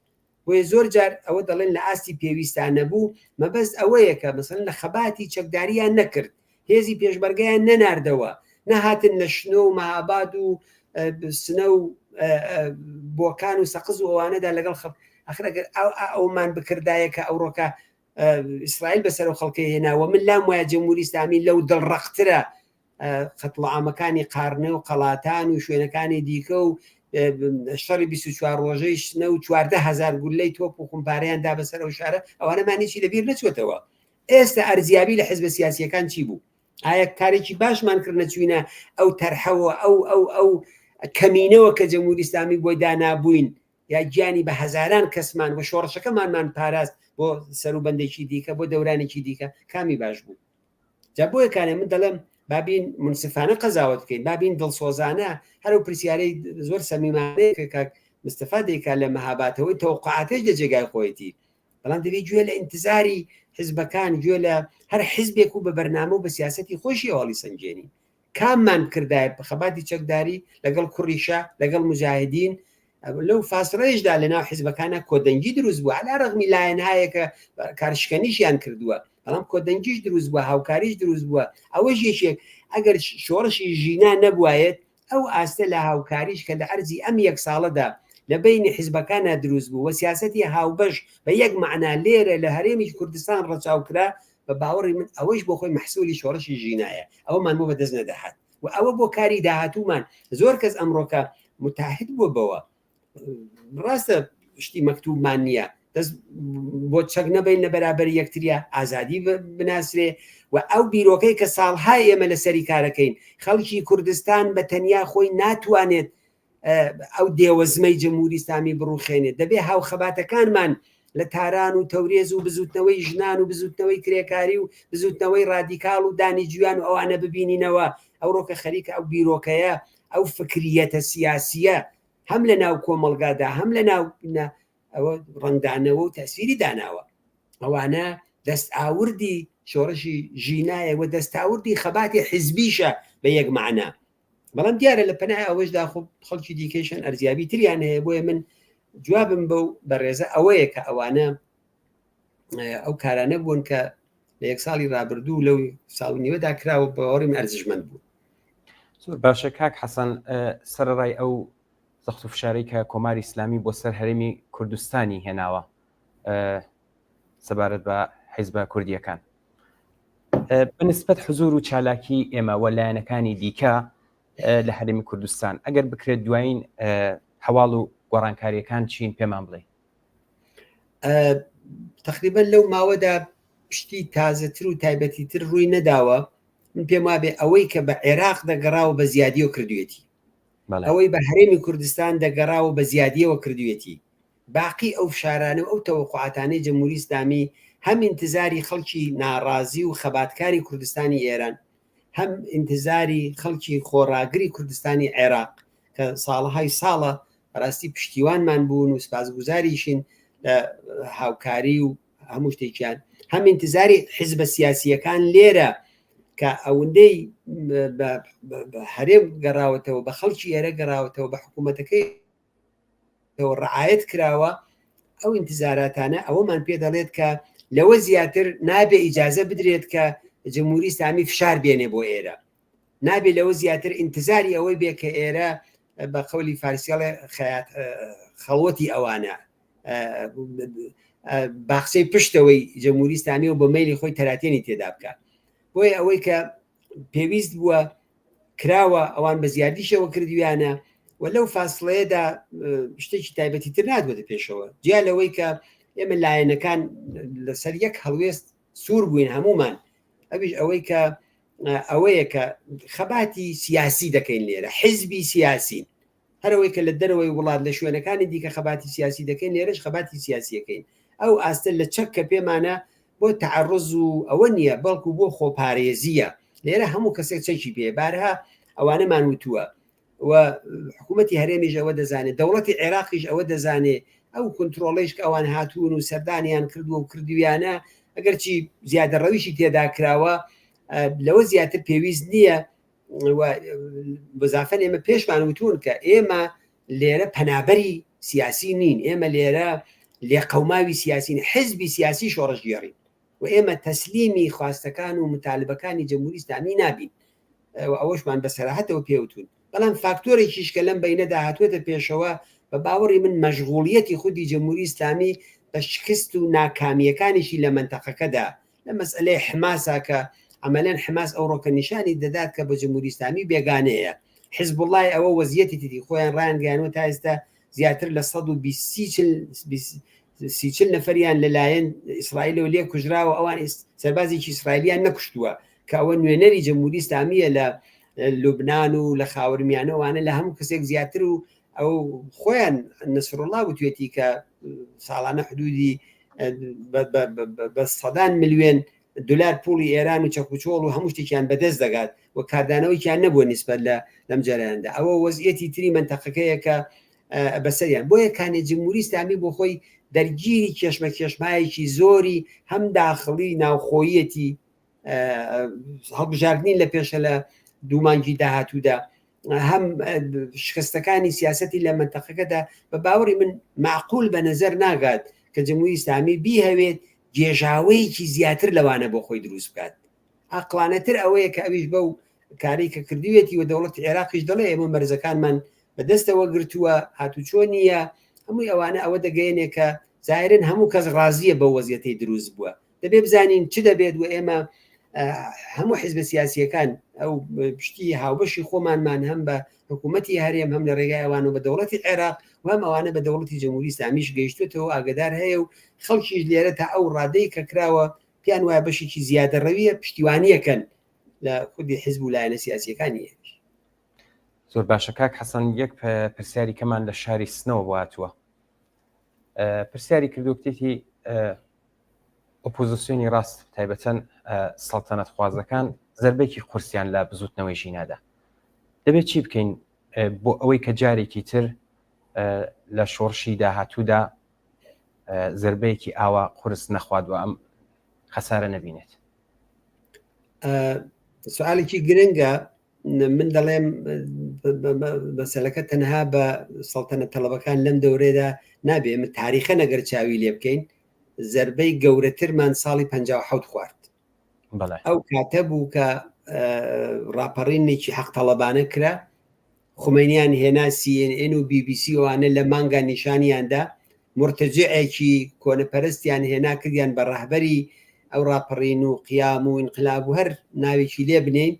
بۆیە زۆر جار ئەوە دەڵێن لە ئاستی پێویستا نەبوو، مەبەست ئەوەیە کە مەسەلەن لە خەباتی چەکداریان نەکرد، هێزی پێشمەرگەیان نەناردەوە، نەهاتن لە شنۆ و مەهاباد و سنە و بۆکان و سەقز و ئەوانەدا لەگەڵ خەڵک، ئاخر ئەگەر ئەومان بکردایە کە ئەوڕۆکە ئیسرائیل بەسەر ئەو خەڵکەی هێناوە، من لام وایە جمهوری ئیسلامی لەو دڵڕەقترە قەتڵوعامەکانی قارنە و قەڵاتان و شوێنەکانی دیکە و شەڕی 24 ڕۆژەی شنە و 14 هەزار گولەی تۆپ و خومپارەیان دا بەسەر ئەو شارە ئەوانەمان هیچی لەبیر نەچوەتەوە ئێستا ئەرزیابی لە حزبە سیاسیەکان چی بوو ئایا کارێکی باشمان کرد نەچوینە ئەو تەرحەوە ئەو ئەو ئەو کەمینەوە کە جمهوری ئیسلامی بۆی دانابووین یا گیانی بە هەزاران کەسمان و شۆڕشەکەمانمان پاراست بۆ سەروبەندێکی دیکە بۆ دەورانێکی دیکە کامی باش بوو جا بۆیە کانێ من دەڵێم بابین منسفانە قەزاوت بکەین بابین دڵسۆزانە هەر ئەو پرسیارەی زۆر سەمیمانەیە کە کاک مستەفا دەیکا لە مەهاباتەوەی تەوقعاتێک لە جێگای خۆیەتی بەڵام دەبێ گوێ لە ئینتزاری حزبەکان گوێ لە هەر حزبێک و بە بەرنامە و بە سیاسەتی خۆشی هەواڵی سەنگێنی. کاممان بکردایە خەباتی چەکداری لەگەڵ کوڕی شا لەگەڵ مجاهدین لەو فاسڵەیشدا لەناو حیزبەکانە کۆدەنگی دروست بووە علا ڕەغمی لایەنهایە کە کارشکەنیشیان کردووە بەڵام کۆدەنگیش دروست بووە هاوکاریش دروست بووە ئەوەش یەکێک ئەگەر شۆڕشی ژینا نەبوایەت ئەو ئاستە لە هاوکاریش کە لە عەرزی ئەم یەک ساڵەدا لە بەینی حیزبەکانا دروست بوو و سیاسەتی هاوبەش بە یەک مەعنا لێرە لە هەرێمی کوردستان ڕەچاو کرا، بە باوەڕی من ئەوەیش بۆ خۆی مەحسوولی شۆڕشی ژینایە، ئەوەمان بۆ بەدەست نەدەهات و ئەوە بۆ کاری داهاتوومان زۆر کەس ئەمڕۆکە موتەعەهید بووە بەوە. ڕاستە شتی مەکتوبمان نییە دەست بۆ چەک نەبین لە بەرابەر یەکتریا ئازادی بناسرێ و ئەو بیرۆکەی کە ساڵهای ئێمە لەسەری کارەکەین خەڵکی کوردستان بە تەنیا خۆی ناتوانێت ئەو دێوەزمەی جمهوری ئیسلامی بڕوخێنێت دەبێ هاوخەباتەکانمان لە تاران و تەورێز و بزوتنەوەی ژنان و بزوتنەوەی کرێکاری و بزوتنەوەی رادیکاڵ و دانیجویان و ئەوانە ببینینەوە ئەوڕۆکە خەریکە ئەو بیرۆکەیە ئەو فکریەتە سیاسیە هەم لە ناو کۆمەڵگادا هەم لە ناو ئەوە ڕەنگدانەوە و تەسیری داناوە ئەوانە دەست ئاوردی شۆڕشی ژینایە و دەستاوردی خەباتی حزبیشە بە یەک معنا بەڵام دیارە لە پەنای ئەوەشدا خۆ خەڵکی دیکەیشن ئەرزیابی تریان هەیە بۆیە من جوابم بەو بەڕێزە ئەوەیە کە ئەوانە ئەو کارانە بوون کە لە یەک ساڵی رابردوو لەو ساڵ نیوەدا کراوە بەوەڕیم ئەرزشمەند بوو. زۆر باشە کاک حەسەن سەرەڕای ئەو زەخت و فشارەی کە کۆماری ئیسلامی بۆ سەر هەرێمی کوردستانی هێناوە سەبارەت بە حیزبە کوردیەکان بەنسبەت حزور و چالاکی ئێمە و لایەنەکانی دیکە لە هەرێمی کوردستان ئەگەر بکرێت دوایین هەواڵ و گۆڕانکاریەکان چین پێمان بڵێ تقریبا لەو ماوەدا شتی تازەتر و تایبەتیتر ڕووی نەداوە من پێم وابێ ئەوەی کە بە عێراق دەگەڕاوە بە زیادیەوە کردوێتی ئەوەی بە هەرێمی کوردستان دەگەڕاوە بە زیادیەوە کردوێتی باقی ئەو فشارانە و ئەو تەوەقوعاتانەی جمهوری ئیسلامی هەم ئینتزاری خەڵکی ناڕازی و خەباتکاری کوردستانی ئێران هەم ئینتزاری خەڵکی خۆڕاگری کوردستانی عێراق کە ساڵەهای ساڵە بەڕاستی پشتیوانمان بوون و سپاسگوزاریشین لە هاوکاری و هەموو شتێکیان هەم ئینتزاری حیزبە سیاسیەکان لێرە کە ئەوەندەی هەرێم گەڕاوەتەوە بە خەڵکی ئێرە گەڕاوەتەوە بە حکوومەتەکەی ڕعاەت کراوە ئەو ئینتزاراتانە ئەوەمان پێ دەڵێت کە لەوە زیاتر نابێ ئیجازە بدرێت کە جمهوری ئیسلامی فشار بێنێ بۆ ئێرە نابێ لەوە زیاتر ئینتزاری ئەوەی بێ کە ئێرە بە قەولی فارسیڵێ خەیات خەڵوەتی ئەوانە باخچەی پشتەوەی جمهوری ئیسلامی و بە مەیلی خۆی تەراتێنی تێدا بکە بۆیە ئەوەی کە پێویست بووە کراوە ئەوان بە زیادیشەوە کردویانە و لەو فاسڵەیەدا شتێکی تایبەتی تر نادوێتە پێشەوە جیا لەوەی کە ئێمە لایەنەکان لەسەر یەک هەڵوێست سوور بووین هەمومان ئەویش ئەوەی کە ئەوەیە کە خەباتی سیاسی دەکەین لێرە حزبی سیاسین هەرەوەی کە لە دەرەوەی وڵات لە شوێنەکانی دیکە خەباتی سیاسی دەکەین لێرەش خەباتی سیاسیەکەین ئەو ئاستە لە چەک کە پێمانە بۆ تعرض و ئەوە نییە بەڵکو بۆ خۆپارێزیە لێرە هەموو کەسێک چەکی پێ بارها ئەوانەمان وتووە و حکوومەتی هەرێمیش ئەوە دەزانێت دەوڵەتی عێراقیش ئەوە دەزانێ ئەو کنترۆڵیش کە ئەوان هاتوون و سەردانیان کردووە و کردویانە ئەگەرچی زیادە ڕەویشی تێدا کراوە لەوە زیاتر پێویست نییە بەزافەن ئێمە پێشمان وتون کە ئێمە لێرە پەنابەری سیاسی نین ئێمە لێرە لێقەوماوی سیاسین حزبی سیاسی شۆڕشگێڕین و ئێمە تەسلیمی خواستەکان و متالبەکانی جمهوری ئیسلامی نابین و ئەوەشمان بە سەراحەتەوە پێوتون بەڵام فاکتۆرێکیش کە لەم بینەدا هاتووەتە پێشەوە بە باوەڕی من مەشغوڵیەتی خودی جمهوری ئیسلامی بە شکست و ناکامیەکانیشی لە مەنتەقەکەدا لە مەسئلەی حماسا کە عملەن حماس ئەوڕۆکە نیشانی دەدات کە بە جمهوری ئیسلامی بێگانەیە حزبوڵای ئەوە وەزیەتی تری خۆیان ڕایانگەیانوە تا ئێستا زیاتر لە 120 نەفەریان لەلایەن ئیسرائیلەوە لێ کوژراوە ئەوان سەربازێکی ئیسرائیلیان نەکوشتووە کە ئەوە نوێنەری جمهوری ئیسلامیە لە لوبناان و لە خاورمیانەوانە لە هەموو کەسێک زیاتر و ئەو خۆیان نەسرڕڵا وتوێتی کە ساڵانە حدودی بە سەدان ملیێن دلار پوڵی ئێران و چەکوچۆڵ و هەموو شتێکیان بەدەست دەگات و کاردانەوەیان نەبووە نیسبەت لە لەم جەرەیاندا ئەوە وەزیەتی تری منتەقەکەیە کە بەسەریان بۆیە کانێ جمهوری ئیسلامی بۆ خۆی دەرگیری کێشمە کێشمایەکی زۆری هەم داخڵی ناوخۆیەتی هەڵبژاردننی لە پێشە لە دوو مانگی داهاتوودا هەم شکستەکانی سیاسەتی لە مەنتەقەکەدا بە باوەڕی من معقول بە نەزەر ناگات کە جمهوری ئیسلامی بیهەوێت گێژاوەیەکی زیاتر لەوانە بۆ خۆی دروست بکات. عەقڵانەتر ئەوەیە کە ئەویش بەو کارەی کە کردویەتی و دەوڵەتی عێراقیش دەڵێ ئێمە مەرزەکانمان بەدەستەوە گرتووە، هاتوچۆ نییە، هەمووی ئەوانە ئەوە دەگەیەنێ کە زاهیرەن هەموو کەس ڕازییە بەو وەزیەتەی دروست بووە. دەبێ بزانین چ دەبێت و ئێمە هەموو حیزبە سیاسییەکان ئەو پشتی هاوبەشی خۆمانمان هەم بە حکوومەتی هەرێم هەم لە ڕێگای ئەوان و بە دەوڵەتی عێراق و هەم ئەوانە بە دەوڵەتی جمهوری ئیسلامیش گەیشتوێتەوە ئاگدار هەیە و خەڵکیش لێرە تا ئەو ڕادەی کە کراوە پێیان وایە بەشێکی زیادەڕەویە پشتیوانیەکەن لە خودی حزب و لایەنە سیاسیەکانی ئێمەش. زۆر باشە کاک حەسەن یەک پرسیاری کەمان لە شاری سنەوە بۆ هاتووە پرسیاری کردو کتێتی ئۆپۆزیسیۆنی ڕاست تایبەتەن سەڵتەنەت خوازەکان زربێکی قورسیان لە بزوتنەوەی ژینادا دەبێت چی بکەین بۆ ئەوەی کە جارێکی تر لە شۆڕشی داهاتوودا زربەیەکی ئاوا قورس نەخوات و ئەم خەسارە نەبینێت؟ سوالێکی گرنگە من دەڵێم مەسەلەکە تەنها بە سەڵتەنە تەڵەبەکان لەم دەورێدا نابێ من تاریخە نەگەر چاوی لێ بکەین زربەی گەورەترمان ساڵی 1970 خوارد ئەو کاتە بوو کە ڕاپەڕینێکی حەق تەڵەبانە کرا خومەینیان هێنا سی ئێن ئێن و بی بی سی ئەوانە لە مانگا نیشانیان دا، مورتەجعێکی کۆنەپەرستیان هێنا کردیان بە ڕەهبەری ئەو ڕاپەڕین و قیام و ئینقلاب و هەر ناوێکی لێ بنێین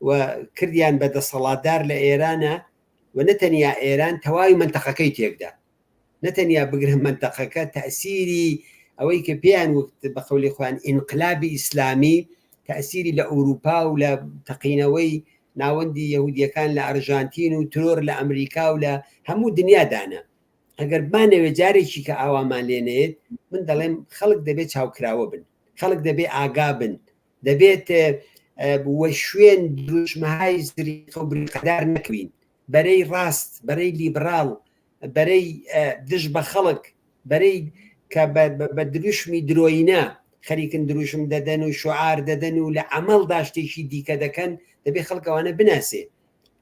و کردیان بە دەسەڵاتدار لە ئێرانە و نە تەنیا ئێران تەواوی مەنتەقەکەی تێکدا. نە تەنیا بگرە مەنتەقەکە تەئسیری ئەوەی کە پێیان وت بە قەولی خۆیان ئینقلابی ئیسلامی تەئسیری لە ئورووپا و لە تەقینەوەی ناوەندی یەهودیەکان لە ئەرژانتین و ترۆر لە ئەمریکا و لە هەموو دنیا دانا. ئەگەر بمانەوێت جارێکی کە ئاوامان لێ نەیەت من دەڵێم خەڵک دەبێت چاوکراوە بن، خەڵک دەبێ ئاگا بن، دەبێت وە شوێن دروشمهای زریقە و بریقەدار نەکەوین. بەرەی ڕاست، بەرەی لیبراڵ، بەرەی دژ بە خەڵک، بەرەی کە بە دروشمی درۆینە خەریکن دروشم دەدەن و شوعار دەدەن و لە عەمەڵدا شتێکی دیکە دەکەن، دەبێ خەڵک ئەوانە بناسێ.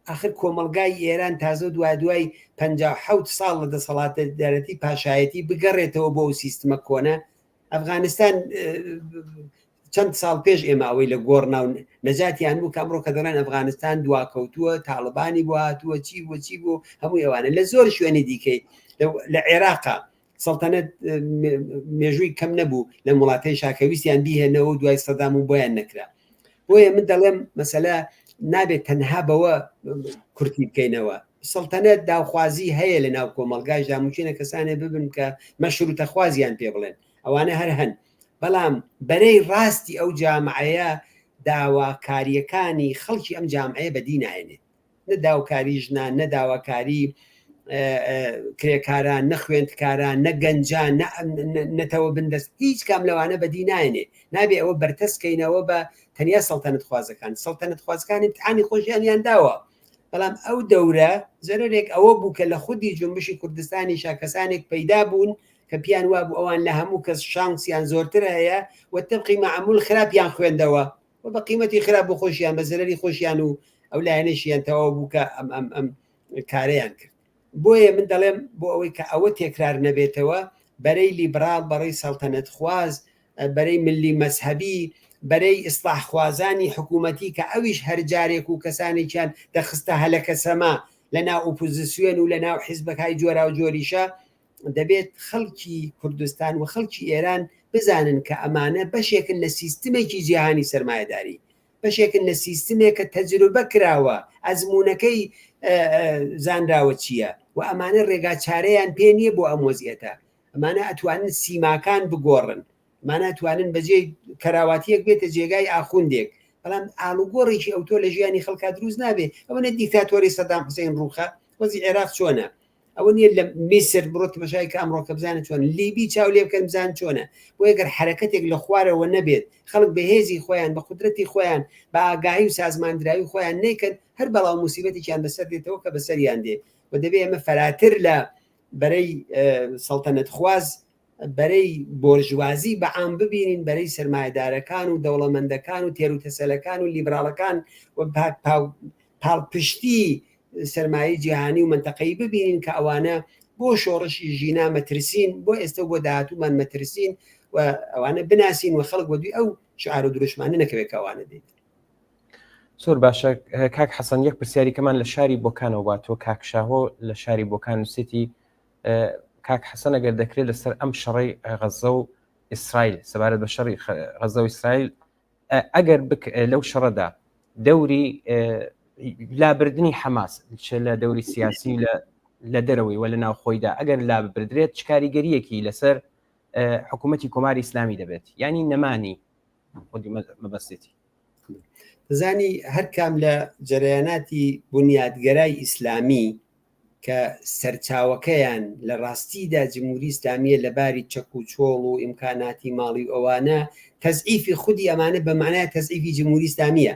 ئاخر کۆمەڵگای ئێران تازە دوادوای 57 ساڵ لە دەسەڵاتدارەتی پاشایەتی بگەڕێتەوە بۆ ئەو سیستمە کۆنە، ئەفغانستان چەند ساڵ پێش ئێمە ئەوەی لە گۆڕ ناو نەجاتیان بوو کە ئەمڕۆ کە دەڵێن ئەفغانستان دواکەوتووە تاڵبانی بۆ هاتووە چی بۆ چی بوو هەموو ئەوانە لە زۆر شوێنی دیکەی لە عێراقا سەڵتەنەت مێژووی کەم نەبوو لە وڵاتەی شاکەویستیان بیهێنەوە و دوای سەدام و بۆیان نەکرا بۆیە من دەڵێم مەسەلە نابێت تەنها بەوە کورتی بکەینەوە سەڵتەنەت داوخوازی هەیە لە ناو کۆمەڵگاشدا ممکنە کەسانێ ببن کە مەشروتەخوازیان پێ بڵێن ئەوانە هەر هەن بەڵام بەرەی ڕاستی ئەو جامعەیە داواکاریەکانی خەڵکی ئەم جامعەیە بەدی نایەنێت نە داوکاری ژنان نە داواکاری کرێکاران نە خوێندکاران نە گەنجان نەتەوە بندەست هیچ کام لەوانە بەدی نایەنێ نابێ ئەوە بەرتەسکەینەوە بە تەنیا سەڵتەنەت خوازەکان سەڵتەنەت خوازەکان امتحانی خۆشیانیان داوە بەڵام ئەو دەورە زەرەرێک ئەوە بوو کە لە خودی جونبشی کوردستانیشا کەسانێک پەیدا بوون کە پیان وابوو ئەوان لە هەموو کەس شانسیان زۆرتر هەیە و تبقی معمول خراپیان خوێندەوە و بە قیمەتی خراپ بۆ خۆشیان بە زەرەری خۆشیان و ئەو لایەنەشیان تەواو بوو کە ئەم ئەم ئەم کارەیان کرد بۆیە من دەڵێم بۆ ئەوەی کە ئەوە تێکرار نەبێتەوە بەرەی لیبراڵ بەڕێی سەڵتەنەت خواز بەرەی ملی مەزهەبی، بەرەی ئیسڵاحخوازانی حکوومەتی کە ئەویش هەر جارێک و کەسانێکیان دەخستە هەلەکەسەما لە ناو ئوپوزسیۆن و لە ناو حیزبەکای جۆراوجۆریشا، دەبێت خەڵکی کوردستان و خەڵکی ئێران بزانن کە ئەمانە بەشێکن لە سیستمێکی جیهانی سەرمایەداری، بەشێکن لە سیستمێک کە تەجروبە کراوە، ئەزموونەکەی زانراوە چییە و ئەمانە ڕێگاچارەیان پێ نییە بۆ ئەم وەزعیەتە. ئەمانە ئەتوانن سیماکان بگۆڕن، ئەمانە ئەتوانن بەجێی کەراواتییەک بێتە جێگای ئاخوندێک، بەڵام ئاڵوگۆڕێکی ئەوتۆ لە ژیانی خەڵکا دروست نابێ. ئەوە نە دیکتاتۆری سەدام حوسەین ڕووخا، وەزی عێراق چۆنە؟ ئەوە نییە لە میسر بڕۆ تەماشای کە ئەمڕۆکە بزانە چۆن، لیبی چاو لێ بکەن بزان چۆنە. بۆیە گەر حەرەکەتێک لە خوارەوە نەبێت، خەڵک بە هێزی خۆیان، بە قودرەتی خۆیان، بە ئاگاهی و سازماندراوی خۆیان نەیکەن، هەر بەڵا و موسیبەتێکیان بەسەر دێتەوە کە بەسەریان دێ و دەبێ ئێمە فەراتر لە بەرەی سەڵتەنەتخواز. بەرەی بۆرژوازی بە عام ببینین، بەرەی سەرمایەدارەکان و دەوڵەمەندەکان و تێروتەسەلەکان و لیبراڵەکان و پاڵپشتی سەرمایەی جیهانی و مەنتەقەیی ببینین کە ئەوانە بۆ شۆڕشی ژینا مەترسین، بۆ ئێستە و بۆ داهاتوومان مەترسین و ئەوانە بناسین و خەڵک وەدووی ئەو شعار و دروشمانە نەکەوێت کە ئەوانە دێت. زۆر باشە کاک حەسەن یەک پرسیاری کەمان لە شاری بۆکانەوە با تۆ کاک شاهۆ لە شاری بۆکان نووسێتی کاک حەسەن ئەگەر دەکرێت لەسەر ئەم شەڕەی غەزە و ئیسرائیل سەبارەت بە شەڕی غەزە و ئیسرائیل ئەگەر لەو شەڕەدا دەوری لابردنی حەماس چ لە دەوری سیاسی لە دەرەوەی و لە ناوخۆیدا ئەگەر لا ببردرێت چ کاریگەریەکی لەسەر حکوومەتی کۆماری ئیسلامی دەبێت ینی نەمانی خودی مەبەستێتی زانی هەرکام لە جەرەیاناتی بنیادگەرای ئیسلامی کە سەرچاوەکەیان لە ڕاستیدا جمهوری ئیسلامیە لە باری چەک و چۆڵ و ئیمکاناتی ماڵی و ئەوانە تەزعیفی خودی ئەمانە بە معنای تەزعیفی جمهوری ئیسلامیە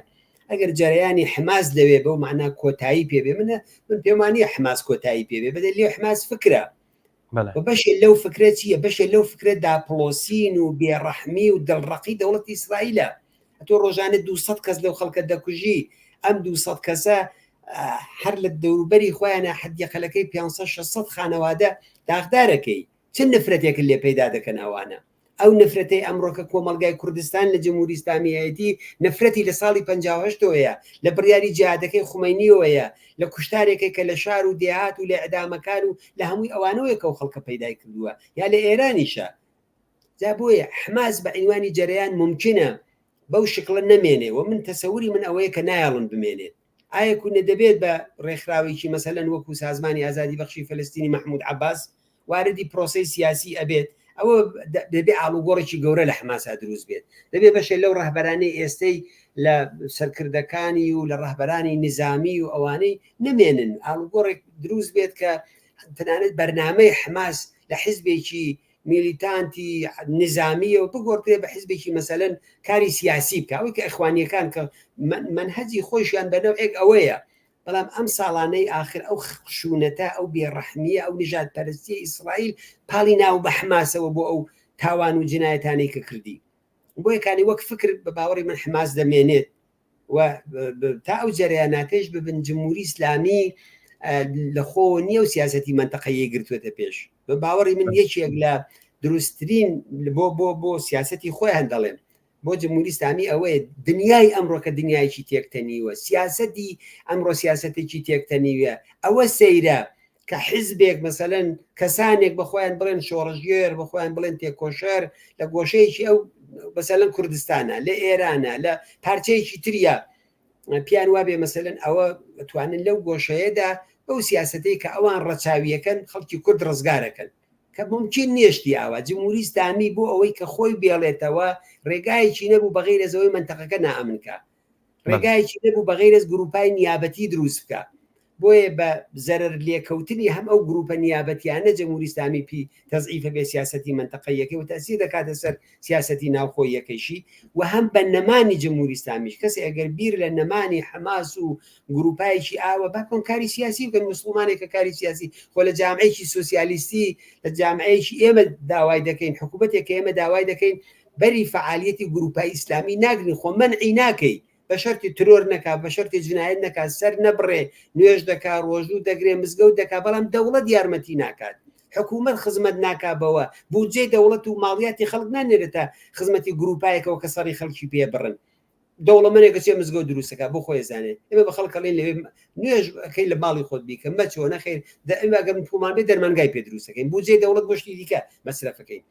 ئەگەر جەرەیانی حماس لەوێ بەو معنا کۆتایی پێ بێ منە من پێم وانییە حماس کۆتایی پێ بێ بەدەل لێ حماس فکرە و بەشێ لەو فکرە چییە بەشێ لەو فکرە داپڵۆسین و بێڕەحمی و دڵڕەقی دەوڵەتی ئیسرائیلە ئەتۆ ڕۆژانە 200 کەس لەو خەڵکە دەکوژی ئەم 200 کەسە هەر لە دەوروبەری خۆیانە حەدیقەلەکەی 500 600 خانەوادە داخدارەکەی چ نفرەتێکت لێ پەیدا دەکەن ئەوانە ئەو نفرەتەی ئەمڕۆکە کۆمەڵگای کوردستان لە جمهوری ئیسلامی هەیەتی نفرەتی لە ساڵی 58 ەوەیە لە بڕیاری جیهادەکەی خومەینیەوەیە لە کوشتارێکێک کە لە شار و دێهات و لە ئەدامەکان و لە هەمووی ئەوانەوەیە کە ئەو خەڵکە پەیدای کردووە یا لە ئێرانیشە جا بۆیە حماس بە عینوانی جەرەیان ممکنە بەو شکڵە نەمێنێ و من تەسەوری من ئەوەیە کە نایەڵن بمێنێت ئایا کونە دەبێت بە ڕێکخراوێکی مەسەلەن وەکو سازمانی ئازادی بەخشی فەلەستینی مەحمود عەباس واردی پرۆسەی سیاسی ئەبێت ئەوە دەبێ ئاڵوگۆڕێکی گەورە لە حەماسا دروست بێت دەبێ بەشێ لەو ڕەهبەرانەی ئێستەی لە سەرکردەکانی و لە ڕەهبەرانی نظامی و ئەوانەی نەمێنن ئاڵوگۆڕێک دروست بێت کە تەنانەت بەرنامەی حەماس لە حزبێکی میلیتانتی نیزامیەوە بگۆڕدرێ بە حزبێکی مەسەلەن کاری سیاسی بکە ئەوەی کە ئەخوانیەکان کە مەنهەجی خۆیشیان بە نەوعێک ئەوەیە بەڵام ئەم ساڵانەی ئاخر ئەو خشونەتە ئەو بێڕەحمیە ئەو نژاد پەرستیە ئیسرائیل پاڵی ناو بە حماسەوە بۆ ئەو تاوان و جنایەتانەی کە کردی بۆیە کانی وەک فکر بە باوەڕی من حماس دەمێنێت و تا ئەو جەرەیاناتەیش ببن جمهوری ئیسلامی لە خۆوە نییە و سیاسەتی مەنتەقەیی گرتووەتە پێش بە باوەڕی من یەکێک لە دروستترین بۆ بۆ بۆ سیاسەتی خۆیان دەڵێم بۆ جمهوری ئیسلامی ئەوەیە دنیای ئەمڕۆ کە دنیایەکی تێکتەنیوە سیاسەتی ئەمڕۆ سیاسەتێکی تێکتەنیوە ئەوە سەیرە کە حیزبێک مەسەلەن کەسانێک بە خۆیان بڵێن شۆڕشگێر بە خۆیان بڵێن تێکۆشەر لە گۆشەیەکی ئەو مەسەلەن کوردستانە لە ئێرانە لە پارچەیەکی تریا پیان وابێ مەسەلەن ئەوە توانن لەو گۆشەیەدا بەو سیاستەی کە ئەوان ڕەچاویەکەن خەڵکی کورد ڕزگارەکەن کە ممکن نیشتی ئاوا جمهوری ئیسلامی بۆ ئەوەی کە خۆی بێڵێتەوە ڕێگایەکی نەبوو بەغیرەزەوەی منتەقەکە نائەمنکە ڕێگایەکی نەبوو بەغیرەز گروپای نیابەتی دروست بکە بۆیە بە زەرەر لێکەوتنی هەم ئەو گروپە نیابەتیانە جمهوری ئیسلامی پی تەزعیفە بێ سیاسەتی مەنتەقەیەکەی و تەسیر دەکاتە سەر سیاسەتی ناوخۆیەکەیشی و هەم بە نەمانی جمهوری ئیسلامیش کەسی ئەگەر بیر لە نەمانی حەماس و گروپایەکی ئاوە با کۆن کاری سیاسی بکەن مسلمانێک کە کاری سیاسی خۆ لە جامعەیەکی سوسیالیستی لە جامعەیەکی ئێمە داوای دەکەین حکوومەتێک کە ئێمە داوای دەکەین بەری فەعالیەتی گروپە ئیسلامی ناگرین خۆ مەنعی ناکەی بە شەرتی ترۆر نەکا بە شەرتی جنایەت نەکا سەر نەبڕێ نوێژ دەکا ڕۆژوو دەگرێ مزگەوت دەکا بەڵام دەوڵەت یارمەتی ناکات حکوومەت خزمەت ناکا بەوە بودجەی دەوڵەت و ماڵیاتی خەڵک نانێرێتە خزمەتی گروپایەکەوە کە سەری خەڵکی پێ بڕن دەوڵەمەنێک چێ مزگەوت دروستەکە بۆ خۆی زانێ ئێمە بە خەڵک ئەڵێن لەوێ نوێژ ئەکەی لە ماڵی خۆت بیکە مەچۆ نەخێر دە ئێمە ئەگەر پوڵمان بێ دەرمانگای پێ دروستەکەین بودجەی دەوڵەت بۆ شتی دیکە مەسرەفەکەین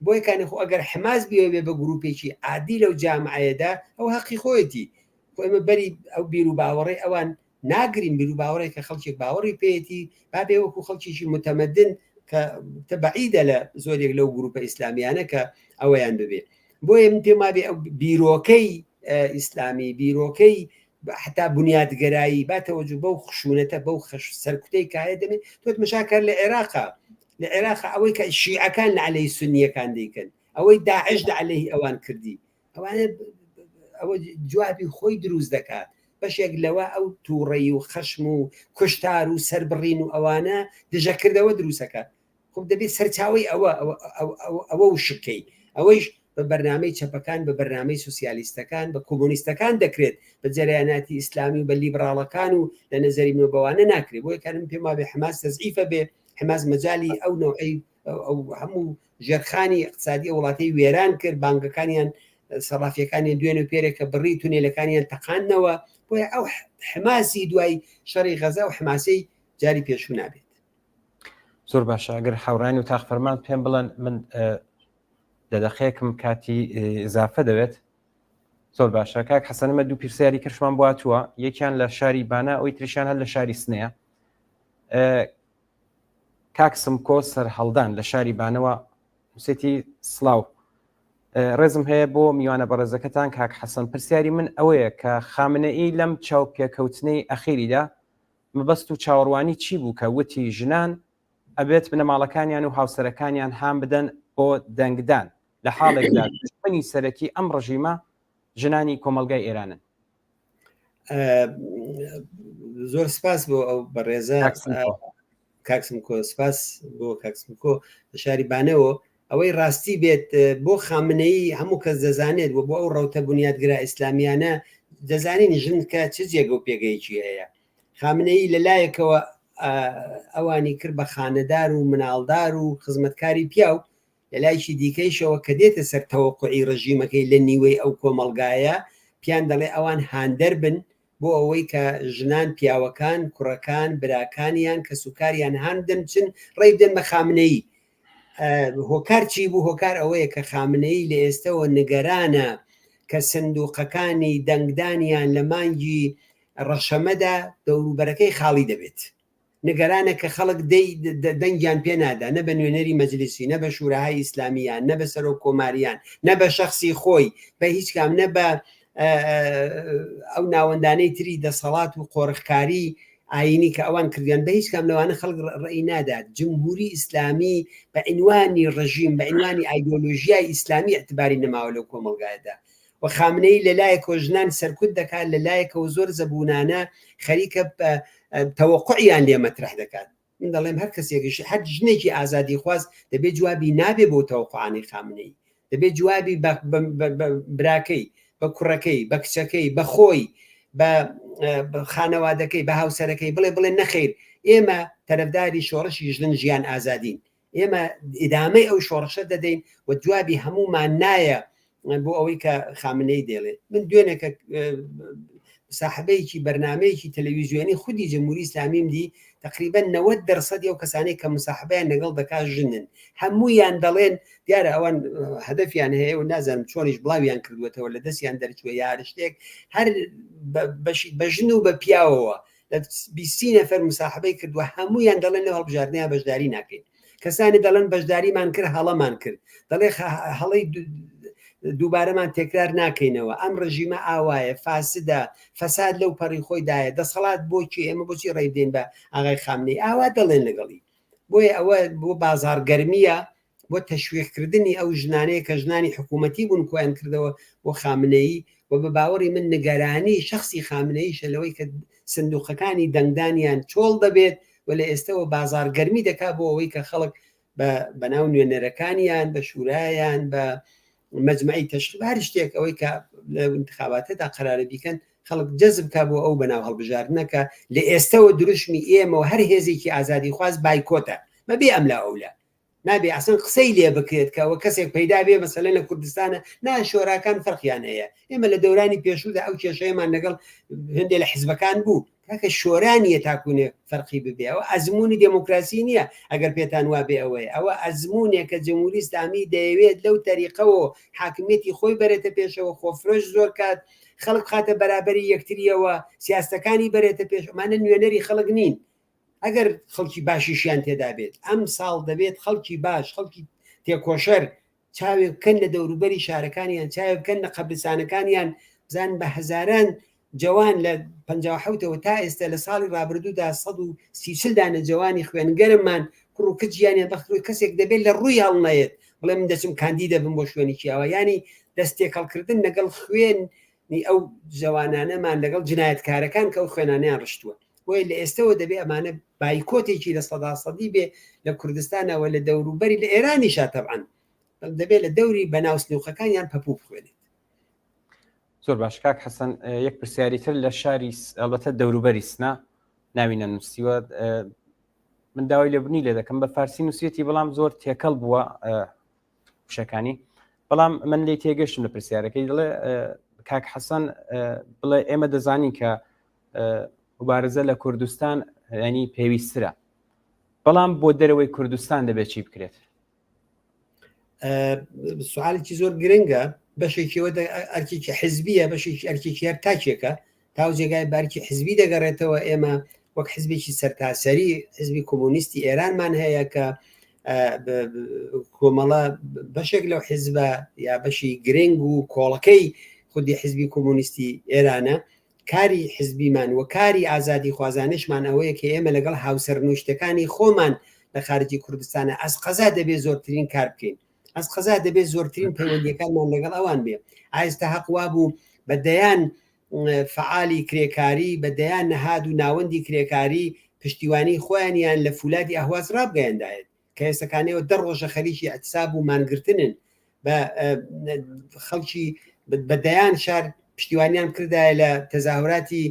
بۆیە کانی خۆ ئەگەر حماس بیەوێ بە گروپێکی عادی لەو جامعەیەدا ئەو هەقی خۆیەتی خۆ ئێمە بەری ئەو بیر و باوەڕەی ئەوان ناگرین بیر و باوەڕێک کە خەڵکێک باوەڕی پێیەتی با بێ وەکو خەڵکێکی متەمەدن کە تەبعیدە لە زۆرێک لەو گروپە ئیسلامیانە کە ئەوەیان ببێ بۆیە من پێم وابێ ئەو بیرۆکەی ئیسلامی بیرۆکەی حتا بنیادگەرایی با تەوەجو بەو خشونەتە بەو خش سەرکوتەی کایە دەبێت تۆ تمەشاکار لە عێراقا لە عێراق ئەوەی کە شیعەکان لە عەلەی سنیەکان دەیکەن ئەوەی داعش لە عەلەی ئەوان کردی ئەوانە ئەوە جوابی خۆی دروست دەکات بەشێک لەوە ئەو تووڕەی و خەشم و کوشتار و سربڕین و ئەوانە دژەکردەوە دروستەکە. خب دەبێت سەرچاوی ئەوە ئەوە وشکەی ئەوەیش بە بەرنامەی چەپەکان بە بەرنامەی سوسیالیستەکان بە کۆمۆنیستەکان دەکرێت بە جەریاناتی ئیسلامی و بە لیبراڵەکان و لە نەزەری منەوە بەوانە ناکرێت بۆیە کارم پێم وابێ حەماس تەزعیفە بێ حەماس مەجای ئەو نەوعی ئەو هەموو ژێرخانی اقتصادی وڵاتی وێران کرد بانگەکانیان سەڕافیەکانیان دوێن و پێرێکە بڕی تونێلەکانیان تەقاندنەوە بۆیە ئەو حماسی دوای شەڕی غەزا و حماسی جاری پێشوو نابێت. زۆر باشە ئەگەر حوڕانی و تاق فەرمان پێم بڵێن من دە دەقەیەکم کاتی ئزافە دەوێت زۆر باشە کاک حەسەنمە دوو پرسیاری کەشمان باتووە یەکیان لە شاری بانە ئەوی تریشان هەر لە شاری سنەیە کاک سمکۆ سەرهەڵدان لە شاری بانەوە نووسێتی سڵاو ڕێزم هەیە بۆ میوانە بەڕێزەکەتان کاک حەسەن پرسیاری من ئەوەیە کە خامنەئی لەم چاوپێکەوتنەی ئەخیریدا مەبەست و چاوەڕوانی چی بوو کە وتی ژنان ئەبێت بنەماڵەکانیان و هاوسەرەکانیان هان بدەن بۆ دەنگدان لە حاڵێکدا دوژمنی سەرەکی ئەم ڕژیمە ژنانی کۆمەڵگای ئێرانن؟ زۆر سپاس بۆ ئەو بەڕێزە کاک سمکۆ سپاس بۆ کاک سمکۆ لە شاری بانەوە ئەوەی ڕاستی بێت بۆ خامنەیی هەموو کەس دەزانێت و بۆ ئەو ڕەوتە بنیادگرا ئیسلامیانە دەزانین ژن کە چ جێگە و پێگەیەکی هەیە خامنەیی لە لایەکەوە ئەوانی کرد بە خانەدار و مناڵدار و خزمەتکاری پیاو لە لایکی دیکەیشەوە کە دێتە سەر تەوەقوعی ڕژیمەکەی لە نیوەی ئەو کۆمەڵگایە پیان دەڵێ ئەوان هاندەر بن بۆ ئەوەی کە ژنان پیاوەکان کوڕەکان براکانیان کەسوکاریان هان بدەن بچن ڕێی بدەن بە خامنەیی هۆکار چی بوو هۆکار ئەوەیە کە خامنەیی لە ئێستەوە نگەرانە کە سندوقەکانی دەنگدانیان لە مانگی ڕەشەمەدا دەوروبەرەکەی خاڵی دەبێت نگەرانە کە خەڵک دەی دەنگیان پێ نادا نە بە نوێنەری مەجلیسی نە بە شوراهای ئیسلامیان نە بە سەرۆک کۆماریان نە بە شەخسی خۆی بە هیچ کام نە بە ئەو ناوەندانەی تری دەسەڵات و قۆرخکاری ئاینی کە ئەوان کردیان بە هیچ کام لەوانە خەڵک ڕێی نادات جمهوری ئیسلامی بە عنوانی ڕژیم بە عنوانی ئایدۆلۆژیای ئیسلامی اعتباری نەماوە لەو کۆمەڵگایەدا و خامنەیی لە لایەکەوە ژنان سەرکوت دەکات لە لایەکەوە زۆر زەبوونانە خەریکە تەوەقعیان لێ مەترح دەکات من دەڵێم هەر کەسێکیش هەر ژنێکی ئازادیخواز دەبێت جوابی نابێ بۆ تەوەقعانی خامنەیی دەبێت جوابی براکەی بە کوڕەکەی بە کچەکەی بە خۆی بە خانەوادەکەی بە هاوسەرەکەی بڵێ بڵێ نەخیر ئێمە تەرەفداری شۆڕشی ژن ژیان ئازادین ئێمە ئیدامەی ئەو شۆڕشە دەدەین و جوابی هەموومان نایە بۆ ئەوەی کە خامنەی دێڵێ من دوێنێکە ساحبەیەکی بەرنمەیەکی تەلەویزیۆنی خودی جمهوری ئیسلامیم دی تقریبا 90 دەرسەدی ئەو کەسانەی کە مساحبەیان لەگەڵ دەکا ژنن هەمویان دەڵێن دیارە ئەوان هەدەفیان هەیە و نازانم چۆنیش بڵاویان کردوێتەوە لە دەستیان دەرچووە یا هەر شتێک هەر بە ژن و بە پیاوەوە لە بیسی نەفەر مساحبەی کردووە هەمویان دەڵێن لە هەڵبژاردنیان بەشداری ناکەین کەسانی دەڵێن بەشداریمان کرد هەڵەمان کرد دەڵێ هەڵەی دووبارەمان تێکرار ناکەینەوە ئەم ڕژیمە ئاوایە فاسدە فەساد لەو پەڕی خۆی دایە دەسەڵات بۆچی ئێمە بۆچی ڕێ بدەین بە ئاغای خامنەی ئاوا دەڵێن لەگەڵی بۆیە ئەوە بۆ بازاڕگەرمیە بۆ تەشویقکردنی ئەو ژنانەیە کە ژنانی حکوومەتی بوون کۆیان کردەوە بۆ خامنەیی و بە باوەڕی من نگەرانی شخصی خامنەییشە لەوەی کە سندوقەکانی دەنگدانیان چۆڵ دەبێت و لە ئێستەوە بازاڕگەرمی دەکات بۆ ئەوەی کە خەڵک بە بەناو نوێنەرەکانیان بە شورایان بە مەجمعی تەشخیص هەر شتێک ئەوەی کە لە انتخاباتەدا قەرارە بیکەن خەڵک جەزب کا بۆ ئەو بەناو هەڵبژاردنەکە لە ئێستەوە دروشمی ئێمە و هەر هێزێکی ئازادیخواز بایکۆتە بەبێ ئەملا ئەولا نابێ ئەسن قسەی لێ بکرێت کە ئەوە کەسێک پەیدا بێ مەسەلەن لە کوردستانە نا شۆراکان فەرقیان هەیە ئێمە لە دەورانی پێشوودا ئەو کێشەیەمان لەگەڵ هەندێک لە حزبەکان بوو کاکە شۆرا نییە تاکوونێ فەرقی ببێ ئەوە ئەزمموی دێموکراسی نییە ئەگەر پێتان وابێ ئەوەیە ئەوە ئەزمونێکە جمهوری ئیسلامی دەیەوێت لەو تەریقەوە حاکمیەتی خۆی بەرێتە پێشەوە خۆفرۆش زۆر کات خەڵک بخاتە بەرابەری یەکتریەوە سیاستەکانی بەرێتە پێش ئەمانە نوێنەری خەڵک نین ئەگەر خەڵکی باشیشیان تێدا بێت ئەم ساڵ دەبێت خەڵکی باش خەڵکی تێکۆشەر چاوێک بکەن لە دەوروبەری شارەکانیان چاوێک بکەن لە قەبرستانەکانیان بزان بە هەزاران جوان لە 1970ەوە تا ئێستا لە ساڵی ڕابردوودا 130 دانە جوانی خوێنگەرممان کوڕ و کچیانیان بەختڕووی کەسێک دەبێت لە ڕووی هەڵنەیەت بڵێ من دەچم کاندی دەبم بۆ شوێنێکی ئەوە ینی دەست تێکەڵکردن لەگەڵ خوێن ئەو جوانانەمان لەگەڵ جنایەتکارەکان کە ئەو خوێنانیان ڕشتووە. بۆیە لە ئێستەوە دەبێ ئەمانە بایکۆتێکی لە سەدا سەدی بێ لە کوردستانەوە لە دەوروبەری لە ئێرانیشا تەبعەن دەبێت لە دەوری بەناو سنووقەکانیان پەپوو بخوێنێت. زۆر باش کاک حەسەن یەک پرسیاری تر لە شاری ئەڵبەتە دەوروبەری سنە ناوی نەنووسیوە من داوای لێبوردنی لێ دەکەم بە فارسی نووسیەتی بەڵام زۆر تێکەڵ بووە وشەکانی بەڵام من لی تێگەشتم لە پرسیارەکەی دەڵێ کاک حەسەن بڵێ ئێمە دەزانین کە مبارزە لە کوردستان ینی پێویسترە بەڵام بۆ دەرەوەی کوردستان دەبێت چی بکرێت سوالێکی زۆر گرنگە بەشێکیەوە ئەرکێکی حزبیە بەشێکی ئەرکێکی هەر تاکێکە تاو جێگای بارکی حزبی دەگەڕێتەوە ئێمە وەک حزبێکی سەرتاسەری حزبی کۆمۆنیستی ئێرانمان هەیە کە کۆمەڵە بەشێک لەو حزبە یا بەشی گرنگ و کۆڵەکەی خودی حزبی کۆمۆنیستی ئێرانە کاری حزبیمان و کاری ئازادیخوازانەشمان ئەوەیە کە ئێمە لەگەڵ هاوسەرنووشتەکانی خۆمان لە خارجی کوردستانە ئەزقەزا دەبێ زۆرترین کار بکەین ئەزقەزا دەبێ زۆرترین پەیوەندیەکانمان لەگەڵ ئەوان بێ ئایستا هەق وابوو بە دەیان فەعالی کرێکاری بە دەیان نەهاد و ناوەندی کرێکاری پشتیوانی خۆیانیان لە فولادی ئەهواز ڕابگەیەندایەت کە ئێستەکانەوە دە ڕۆژە خەریکی ئیعتساب و مانگرتنن بە خەڵکی بە دەیان شار پشتیوانیان کردایە لە تەزاهوراتی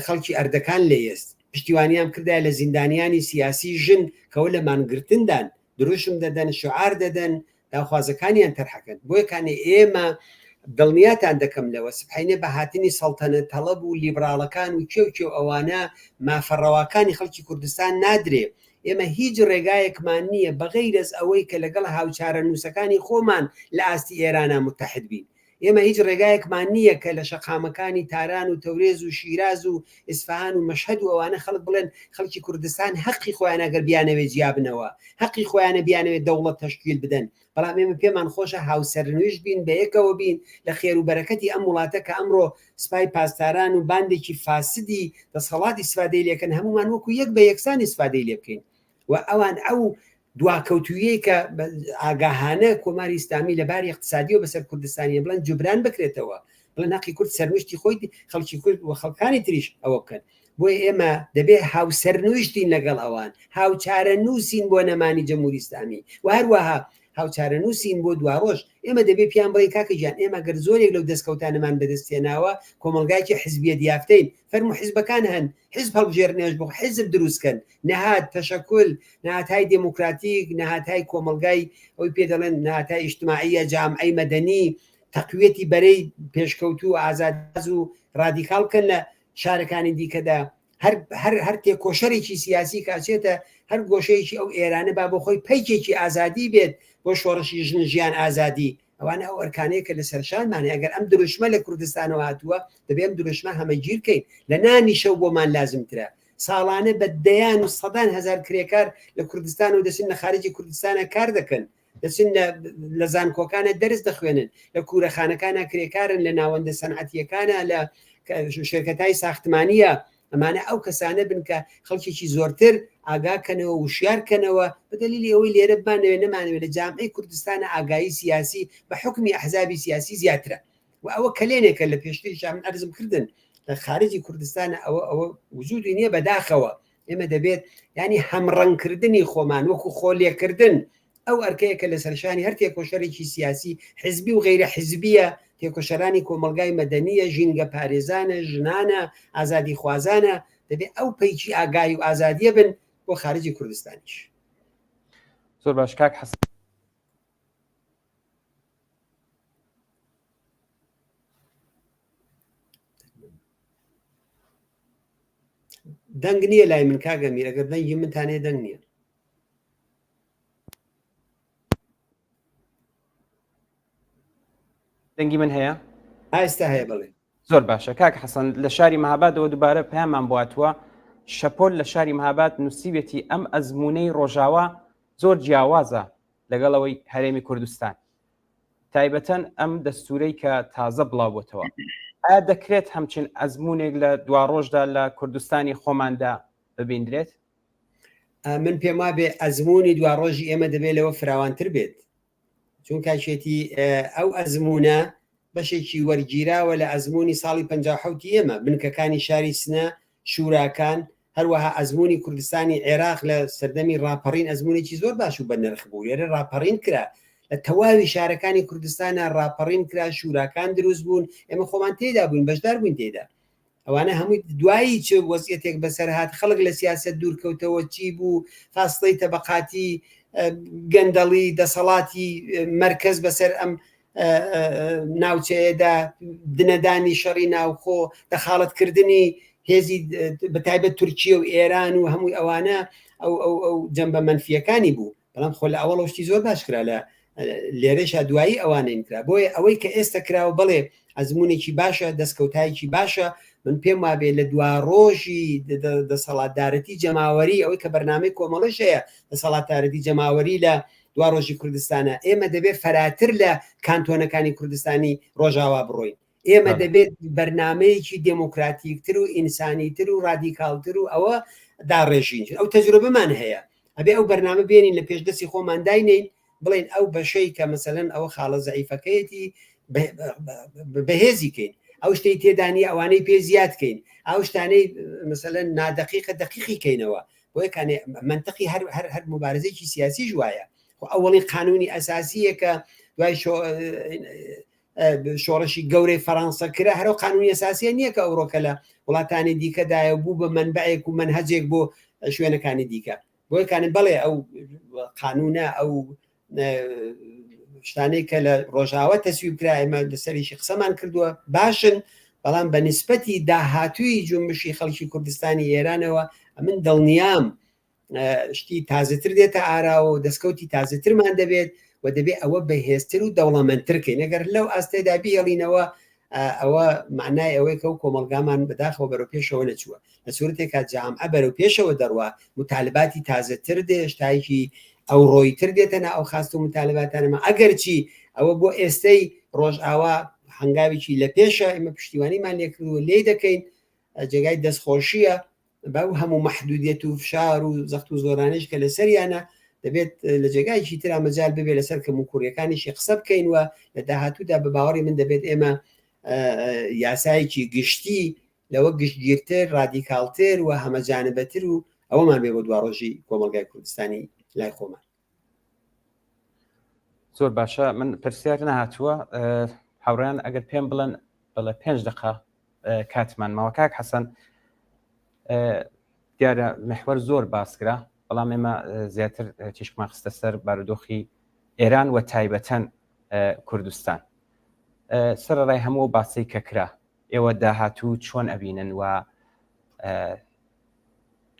خەڵکی ئەردەکان لە یەزد پشتیوانیان کردایە لە زیندانیانی سیاسی ژن کەەوە لە مانگرتندان دروشم دەدەن شعار دەدەن داخوازەکانیان تەرحەکەن بۆیە کانێ ئێمە دڵنیاتان دەکەم لەوە سبحینە بە هاتنی سەڵتەنەت تەڵەب و لیبراڵەکان و کێو کێو ئەوانە مافە ڕەواکانی خەڵکی کوردستان نادرێ ئێمە هیچ ڕێگایەکمان نییە بەغەیرەز ئەوەی کە لەگەڵ هاوچارەنووسەکانی خۆمان لە ئاستی ئێرانا متحد بین. ئێمە هیچ ڕێگایەکمان نییە کە لە شەقامەکانی تاران و تەورێز و شیراز و ئیسفەهان و مەشهەد و ئەوانە خەڵک بڵێن خەڵکی کوردستان هەقی خۆیانە گەر بیانەوێ جیابنەوە، هەقی خۆیانە بیانەوێ دەوڵەت تەشکیل بدەن. بەڵام ئێمە پێمان خۆشە هاوسەرنویشت بین، بەیەکەوە بین، لە خێر و بەرەکەتی ئەم وڵاتە کە ئەمڕۆ سپای پاسداران و باندێکی فاسدی دەسەڵات ئیسفادەی لێکەن هەموومان وەکو یەک بە یەکسان ئیسفادەی لێ بکەین و ئەوان ئەو دواکەوتوویەی کە ئاگاهانە کۆماری ئیسلامی لە باری اقتصادیەوە بەسەر کوردستانیە بڵێن جوبران بکرێتەوە بڵێن هەقی کورد سەرنوشتی خۆی خەڵکی کورد و خەڵکانی تریش ئەوە بکەن بۆیە ئێمە دەبێ هاوسەرنوشتین لەگەڵ ئەوان، هاوچارەنووسین بۆ نەمانی جەمهوری ئیسلامی و هەروەها هاوچارەنووسین بۆ دواڕۆژ. ئێمە دەبێ پێیان بڵێین کاکە گیان ئێمە گەر زۆرێک لەو دەستکەوتانەمان بەدەست هێناوە کۆمەڵگایەکی حزبیەت یافتەین، فەرموو حزبەکان هەن، حزب هەڵبژێرن ئێش بۆ حزب دروست کەن، نەهاد، تەشەکول، نەهادهای دێموکراتیک، نەهادهای کۆمەڵگای ئەوەی پێ دەڵێن نەهادهای ئیجتماعیە، جامعەی مەدەنی، تەقویەتی بەرەی پێشکەوتوو، ئازادیخواز و ڕادیکاڵ بکەن لە شارەکانی دیکەدا هەر هەر هەر تێکۆشەرێکی سیاسی کە ئەچێتە هەر گۆشەیەکی ئەو ئێرانە با بۆ خۆی پەیکێکی ئازادی بێت بۆ شۆڕشی ژن ژیان ئازادی ئەوانە ئەو ئەرکانەیە کە لە سەرشانمانە ئەگەر ئەم دروشمە لە کوردستانەوە هاتووە دەبێ ئەم دروشمە هەمەگیر کەین لە نانی شەو بۆمان لازمترە ساڵانە بە دەیان و سەدان هەزار کرێکار لە کوردستان و دەچن لە خارجی کوردستانە کار دەکەن دەچن لە زانکۆکانە دەرس دەخوێنن لە کوورەخانەکانە کرێکارن لە ناوەندە سەنعەتیەکانە لە شرکەتای ساختمانیە ئەمانە ئەو کەسانە بن کە خەڵکێکی زۆرتر ئاگاکەنەوە وشیار کەنەوە بە دەلیلی ئەوەی لێرە بمانەوێ نەمانەوێ لە جامعەی کوردستانە ئاگایی سیاسی بە حکمی ئەحزابی سیاسی زیاترە و ئەوە کەلێنێکە لە پێشتریشا من عەرزم کردن لە خارجی کوردستانە ئەوە ئەوە وجودی نییە بەداخەوە ئێمە دەبێت ینی هەمڕەنگکردنی خۆمان وەکو خۆ لێکردن ئەو ئەرکەیە کە لە سەرشانی هەر تێکۆشەرێکی سیاسی حزبی و غەیرە حزبیە تێکۆشەرانی کۆمەڵگای مەدەنیە ژینگە پارێزانە ژنانە ئازادی خوازانە دەبێت ئەو پەیکی ئاگاهی و ئازادیە بن بۆ خارجی کوردستانیش. زۆر باش کاک حەسەن. دەنگ نییە لای من کاک ئەمیر ئەگەر دەنگی منتان هەیە دەنگ نییە. دەنگی من هەیە؟ ئایستا هەیە بەڵێ. زۆر باشە کاک حەسەن لە شاری مەهابادەوە دووبارە پەیامان بۆ هاتووە شەپۆل لە شاری مەهاباد نووسیوێتی ئەم ئەزموونەی ڕۆژاوا زۆر جیاوازە لەگەڵ ئەوەی هەرێمی کوردستان تایبەتەن ئەم دەستورەی کە تازە بڵاو بۆتەوە ئایا دەکرێت هەمچین ئەزمونێک لە دواڕۆژدا لە کوردستانی خۆماندا ببیندرێت؟ من پێم وابێ ئەزمموی دواڕۆژی ئێمە دەبێت لەوە فراوانتر بێت چونکە شێتی ئەو ئەزمونە بەشێکی وەرگیراوە لە ئەزمموی ساڵی 1970 ئێمە بنکەکانی شاری سنە شوراکان هەروەها ئەزموونی کوردستانی عێراق لە سەردەمی ڕاپەڕین ئەزموونێکی زۆر باش و بەنرخ بوو. لێرە ڕاپەڕین کرا، لە تەواوی شارەکانی کوردستانە ڕاپەڕین کرا، شوراکان دروست بوون، ئێمە خۆمان تێدا بووین، بەشدار بووین تێدا. ئەوانە هەمووی دوایی چ وەزیەتێک بەسەر هات، خەڵک لە سیاسەت دوور کەوتەوە، چی بوو، فاسڵەی تەبەقاتی، گەندەڵی، دەسەڵاتی مەرکەز بەسەر ئەم ناوچەیەدا، دنەدانی شەڕی ناوخۆ، دەخاڵەتکردنی هێزی بەتایبەت تورکیە و ئێران و هەمووی ئەوانە ئەو ئەو ئەو جەنبە مەنفیەکانی بوو. بەڵام خۆ لە ئەوەڵەوە شتی زۆر باش کرا لە لێرەشا دوایی ئەوانەین کرا. بۆیە ئەوەی کە ئێستا کراوە بەڵێ ئەزمونێکی باشە، دەستکەوتایەکی باشە. من پێم وابێ لە دوا ڕۆژی دەسەڵاتدارەتی جەماوەری، ئەوەی کە بەرنامەی کۆمەڵەش هەیە دەسەڵاتدارەتی جەماوەری لە دوا ڕۆژی کوردستانە، ئێمە دەبێت فەراتر لە کانتۆنەکانی کوردستانی ڕۆژاوا بڕۆین. ئێمە دەبێت بەرنامەیەکی دێموکراتیکتر و ئینسانیتر و ڕادیکاڵتر و ئەوە داڕێژین. ئەو تەجربەمان هەیە، ئەبێ ئەو بەرنامە بێنین لە پێش دەستی خۆمان داینێین، بڵێن ئەو بەشەی کە مەسەلەن ئەوە خاڵە زەعیفەکەیەتی بەهێزی کەین، ئەو شتەی تێدا نییە ئەوانەی پێ زیاد کەین، ئەو شتانەی مەسەلەن نادەقیقە دەقیقی کەینەوە. بۆیە کانێ مەنتقی هەر هەر هەر مبارزەیەکی سیاسیش وایە. خۆ ئەوەڵین قانونی ئەساسییە کە دوای شۆڕشی گەورەی فەرانسە کرا، هەرو قانونی ئەساسیە نییە کە ئەوڕۆکە لە وڵاتانی دیکەدایە و بوو بە مەنبەعێک و مەنهەجێک بۆ شوێنەکانی دیکە. بۆیە کانێ بەڵێ ئەو قانونە، ئەو شتانەی کە لە ڕۆژاوا تەسویب کرا ئێمە لەسەریشی قسەمان کردووە باشن، بەڵام بە نسبەتی داهاتووی جونبشی خەڵکی کوردستانی ئێرانەوە من دڵنیام شتی تازەتر دێتە ئاراوە و دەستکەوتی تازەترمان دەبێت و دەبێت ئەوە بەهێزتر و دەوڵەمەندتر کەین. ئەگەر لەو ئاستەدا بیهێڵینەوە ئەوە معنای ئەوەیە کە ئەو کۆمەڵگامان بەداخەوە بەرەو پێشەوە نەچووە. لە سوورەتێکا جامعە بەرەو پێشەوە دەڕوا، مطالباتی تازەتر دێ، شتایەکی ئەوڕۆیتر دێتە نا ئەو خواست و مطالباتانەمە. ئەگەرچی ئەوە بۆ ئێستەی ڕۆژئاوا هەنگاوێکی لە پێشە، ئێمە پشتیوانیمان لێکردووە، لێی دەکەین، جێگای دەستخۆشییە. بەو هەموو مەحدودیەت و فشار و زەخت و زۆرانەیش کە لەسەریانە، دەبێت لە جێگایەکی ترا مەجال ببێت لەسەر کەموکوڕیەکانیشی قسە بکەین و لە داهاتوودا بە باوەڕی من دەبێت ئێمە یاسایەکی گشتی لەوە گشتگیرتر، ڕادیکاڵتر و هەمەجانبەتر و ئەوەمان بێ بۆ دواڕۆژی کۆمەڵگای کوردستانی لای خۆمان. زۆر باشە، من پرسیار نەهاتووە. هاوڕێیان ئەگەر پێم بڵێن بەڵێ 5 دقە کاتمان ماوە. کاک حەسەن، دیارە محوەر زۆر باس کرا، بەڵام ئێمە زیاتر تیشکمان خستە سەر بارودۆخی ئێران و تایبەتەن کوردستان. سەرەڕای هەموو باسی کە کرا، ئێوە داهاتوو چۆن ئەبینن و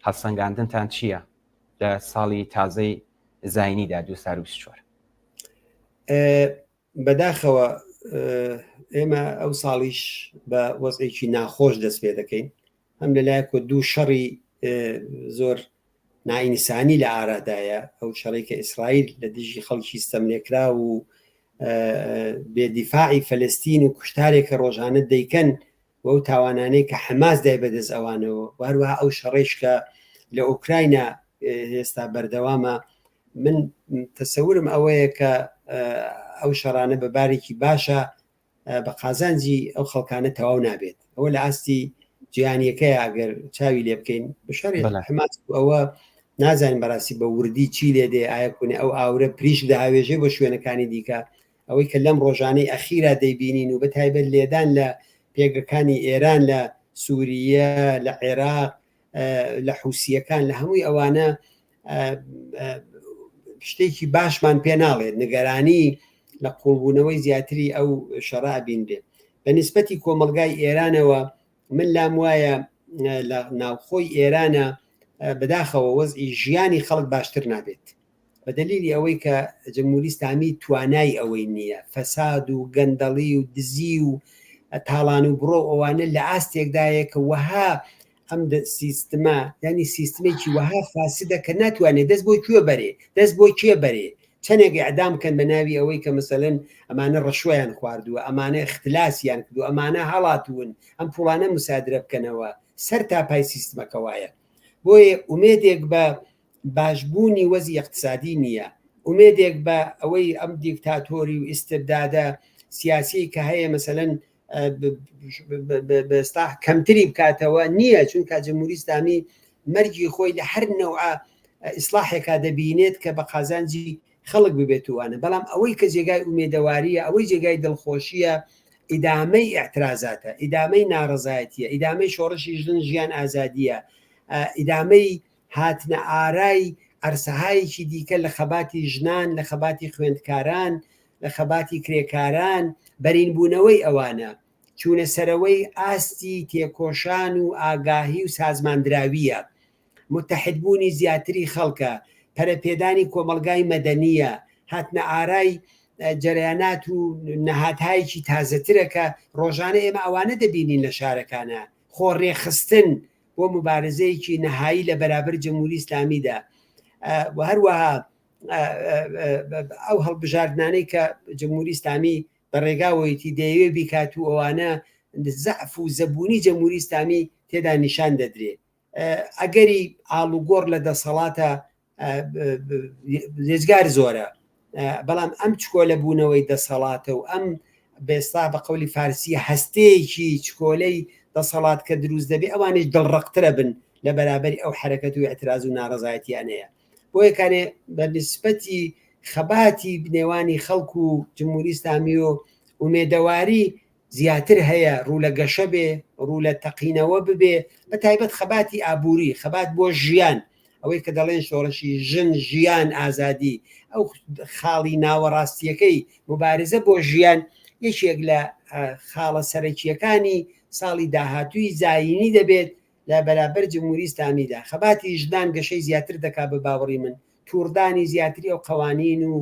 هەڵسەنگاندنتان چییە لە ساڵی تازەی زینیدا 2024؟ بەداخەوە ئێمە ئەو ساڵیش بە وەزعێکی ناخۆش دەست پێ دەکەین. هەم لەلایەک و دوو شەڕی زۆر نائینسانی لە ئارادایە، ئەو شەڕی کە ئیسرائیل لە دژی خەڵکی ستەملێکرا و بێدیفاعی فەلەستین و کوشتارێک کە ڕۆژانە دەیکەن و ئەو تاوانانەی کە حەماس دای بەدەست ئەوانەوە و هەروەها ئەو شەڕێش کە لە ئۆکراینا ئێستا بەردەوامە. من تەسەورم ئەوەیە کە ئەو شەڕانە بە بارێکی باشە بە قازانجی ئەو خەڵکانە تەواو نابێت. ئەوە لە ئاستی جیهانیەکەی ئەگەر چاوی لێ بکەین شەڕی حەماس ئەوە نازانین بەڕاستی بە وردی چی لێ دێ، ئایا کونێ ئەو ئاورە پریش دەهاوێژێ بۆ شوێنەکانی دیکە. ئەوەی کە لەم ڕۆژانەی ئەخیرا دەیبینین و بەتایبەت لێدان لە پێگەکانی ئێران لە سووریە، لە عێراق، لە حوسییەکان، لە هەمووی ئەوانە شتێکی باشمان پێ ناڵێت، نگەرانی لە قوڵبوونەوەی زیاتری ئەو شەڕە ئەبینرێ. بە نسبەتی کۆمەڵگای ئێرانەوە من لام وایە لە ناوخۆی ئێرانە بەداخەوە وەزعی ژیانی خەڵک باشتر نابێت. بە دەلیلی ئەوەی کە جمهوری ئیسلامی توانای ئەوەی نییە، فەساد و گەندەڵی و دزی و تاڵان و بڕۆ ئەوانە لە ئاستێکدایە کە وەها ئەم سیستمە، یعنی سیستمێکی وەها فاسدە کە ناتوانێت دەست بۆ کوێ بەرێ، دەست بۆ کێ بەرێ، چەندێک ئیعدام کەن بە ناوی ئەوەی کە مەسەلەن ئەمانە ڕەشوەیان خواردووە، ئەمانە ئیختلاسیان کردووە، ئەمانە هەڵاتوون، ئەم پوڵانە مسادرە بکەنەوە، سەر تا پای سیستمەکە وایە. بۆیە ئومێدێک بە باشبوونی وەزی ئیقتسادی نییە، ئومێدێک بە ئەوەی ئەم دیکتاتۆری و ئیستبدادە سیاسیەی کە هەیە مەسەلەن بەستا کەمتری بکاتەوە نییە، چونکە جمهوری ئیسلامی مەرگی خۆی لە هەر نەوعە ئیسلاحێکا دەبینێت کە بە قازانجی خەڵک ببێت و وانە بەڵام ئەوەی کە جێگای ئومێدەواریە ئەوەی جێگای دڵخۆشیە ئیدامەی ئیعترازاتە ئیدامەی ناڕەزایەتیە ئیدامەی شۆڕشی ژن ژیان ئازادیە ئیدامەی هاتنە ئارای عەرسەهایەکی دیکە لە خەباتی ژنان لە خەباتی خوێندکاران لە خەباتی کرێکاران بەرینبوونەوەی ئەوانە چوونە سەرەوەی ئاستی تێکۆشان و ئاگاهی و سازماندراوییە، موتەحیدبوونی زیاتری خەڵکە، پەرەپێدانی کۆمەڵگای مەدەنییە، هاتنە ئارای جەرەیانات و نەهادهایەکی تازەترە کە ڕۆژانە ئێمە ئەوانە دەبینین لە شارەکانا، خۆ ڕێکخستن بۆ موبارزەیەکی نەهایی لە بەرابەر جمهوری ئیسلامیدا و هەروەها ئەو هەڵبژاردنانەی کە جمهوری ئیسلامی بە ڕێگاوەیەتی دەیەوێ بیکات و ئەوانە زەعف و زەبوونی جەمهوری ئیسلامی تێدا نیشان دەدرێ. ئەگەری ئاڵوگۆڕ لە دەسەڵاتە زێجگار زۆرە بەڵام ئەم چکۆلە بوونەوەی دەسەڵاتە و ئەم بێستا بە قەولی فارسی هەستەیەکی چکۆلەی دەسەڵات کە دروست دەبێ ئەوانیش دڵڕەقترە بن لە بەرابەری ئەو حەرەکەت و اعتراز و ناڕەزایەتیانەیە بۆیە کارێ بە نسبەتی خەباتی نێوانی خەڵک و جمهوری ئیسلامی و ئومێدەواری زیاتر هەیە ڕوو لە گەشە بێ ڕوو لە تەقینەوە ببێ بە تایبەت خەباتی ئابووری خەبات بۆ ژیان ئەوەی کە دەڵێن شۆڕشی ژن ژیان ئازادی ئەو خاڵی ناوەڕاستیەکەی مبارزە بۆ ژیان یەکێک لە خاڵە سەرەکیەکانی ساڵی داهاتووی زایینی دەبێت لە بەرابەر جمهوری ئیسلامیدا خەباتی ژنان گەشەی زیاتر دەکا بە باوەڕی من تووڕدانی زیاتری ئەو قەوانین و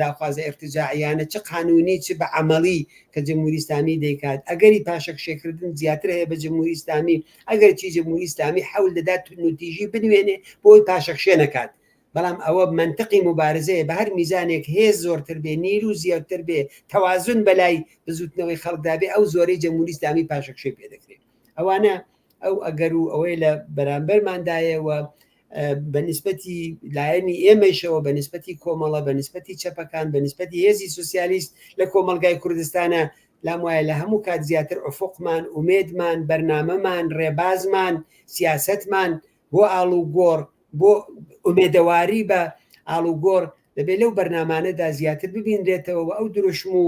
داخوازە ئیرتجاعیانە چ قانونی چ بە عەمەڵی کە جمهوری ئیسلامی دەیکات ئەگەری پاشەکشێکردن زیاتر هەیە بە جمهوری ئیسلامی ئەگەر چی جمهوری ئیسلامی حەول دەدات توندوتیژی بنوێنێ بۆی پاشەکشێ نەکات بەڵام ئەوە مەنتقی موبارزەیە بە هەر میزانێک هێز زۆرتر بێ نیرو زیاتر بێ تەوازن بەلای بزوتنەوەی خەڵکدا بێ ئەو زۆرەی جەمهوری ئیسلامی پاشەکشەی پێ دەکرێ ئەوانە ئەو ئەگەر و ئەوەی لە بەرامبەرماندایە و بە نسبەتی لایەنی ئێمەیشەوە بە نسبەتی کۆمەڵە بە نسبەتی چەپەکان بە نسبەتی هێزی سوسیالیست لە کۆمەڵگای کوردستانە لام وایە لە هەموو کات زیاتر ئوفقمان ئومێدمان بەرنامەمان ڕێبازمان سیاسەتمان بۆ ئاڵوگۆڕ بۆ ئومێدەواری بە ئاڵوگۆڕ دەبێت لەو بەرنامانەدا زیاتر ببینرێتەوە و ئەو دروشم و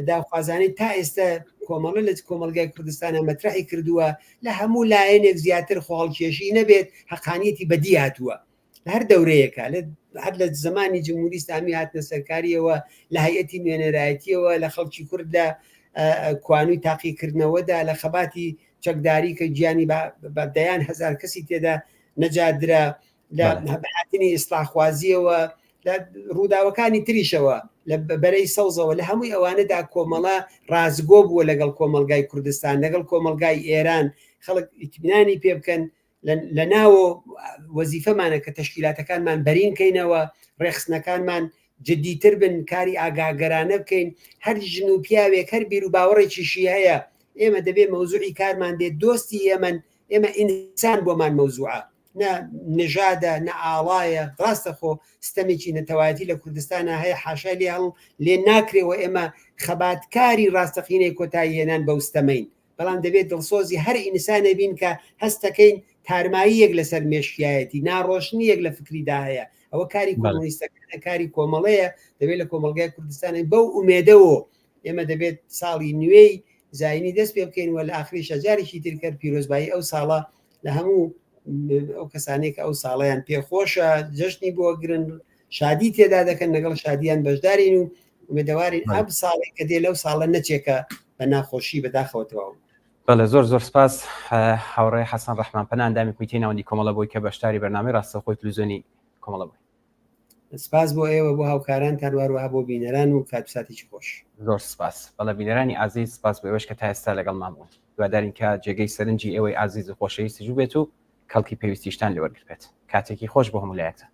داخوازانەی تا ئێستا کۆمەڵە لە کۆمەڵگای کوردستانە مەترەحی کردووە لە هەموو لایەنێک زیاتر خۆهەڵکێشی نەبێت هەقانیەتی بەدی هاتووە لە هەر دەورەیەکە لە هەر لە زمانی جمهوری ئیسلامی هاتنە سەرکاریەوە لە هەیئەتی نوێنەرایەتیەوە لە خەڵکی کورد لە کوانوی تاقیکردنەوەدا لە خەباتی چەکداری کە گیانی بە دەیان هەزار کەسی تێدا نەجات درا لە هاتنی ئیسلاحخوازیەوە لە ڕووداوەکانی تریشەوە لە بەرەی سەوزەوە لە هەمووی ئەوانەدا کۆمەڵە ڕاستگۆ بووە لەگەڵ کۆمەلگای کوردستان لەگەڵ کۆمەلگای ئێران خەڵک ئیتمینانی پێ بکەن لە ناوە وەزیفەمانە کە تەشکیلاتەکانمان بەرین کەینەوە ڕێخستنەکانمان جدیتر بن کاری ئاگاگەرانە بکەین هەر ژن و پیاوێک هەر بیر و باوەڕێکیشی هەیە ئێمە دەبێ مەوزوعی کارمان بێت دۆستی ئێمەن ئێمە ئینسان بۆمان مەوزوعە نە نژادە نە ئاڵایە ڕاستە خۆ ستەمێکی نەتەوایەتی لە کوردستانە هەیە حاشای لێ هەڵ لێ ناکرێەوە ئێمە خەباتکاری ڕاستەقینەی کۆتایی هێنان بەو ستەمەین بەڵام دەبێت دڵسۆزی هەر ئینسانێ بین کە هەستەکەین تارماییەک لەسەر مێشکیایەتی ناڕۆشنیەک لە فکریدا هەیە ئەوە کاری کۆمۆنیستەکانە کاری کۆمەڵەیە دەبێت لە کۆمەڵگای کوردستانی بەو ئومێدەوە ئێمە دەبێت ساڵی نوێی زایینی دەست پێ بکەین و لە ئاخریشە جارێکی تر کەر پیرۆزبایی ئەو ساڵە لە هەموو ئەو کەسانێک ئەو ساڵیان پێخۆشە جەژنی بۆ گرن شادی تێدا دەکەن لەگەڵ شادیان بەشدارین و ئومێدەوارین ئەم ساڵێک کە دێ لەو ساڵە نەچێکە بە ناخۆشی بەداخەوە تەواو بەڵێ زۆر زۆر سپاس هاوڕێ حەسەن ڕەحمان پەنا ئەندامی کۆمیتەی ناوەندی کۆمەڵە بۆی کە بەشداری بەرنامەی ڕاستەوخۆی تلویزیۆنی کۆمەڵە بووی. سپاس بۆ ئێوە بۆ هاوکارانتان و هەروەها بۆ بینەران و کات و ساتێکی خۆش. زۆر سپاس. بەڵێ بینەرانی ئازیز سپاس بۆ ئێوەش کە تا ئێستا لەگەڵمان بوون. هیوادارین کە جێگەی سەرنجی ئێوەی ئازیز و خۆشەویستیش بووبێت و کەڵکی پێویستیشتان لێ وەرگرتبێت. کاتێکی خۆش بۆ هەموو لایەکتان.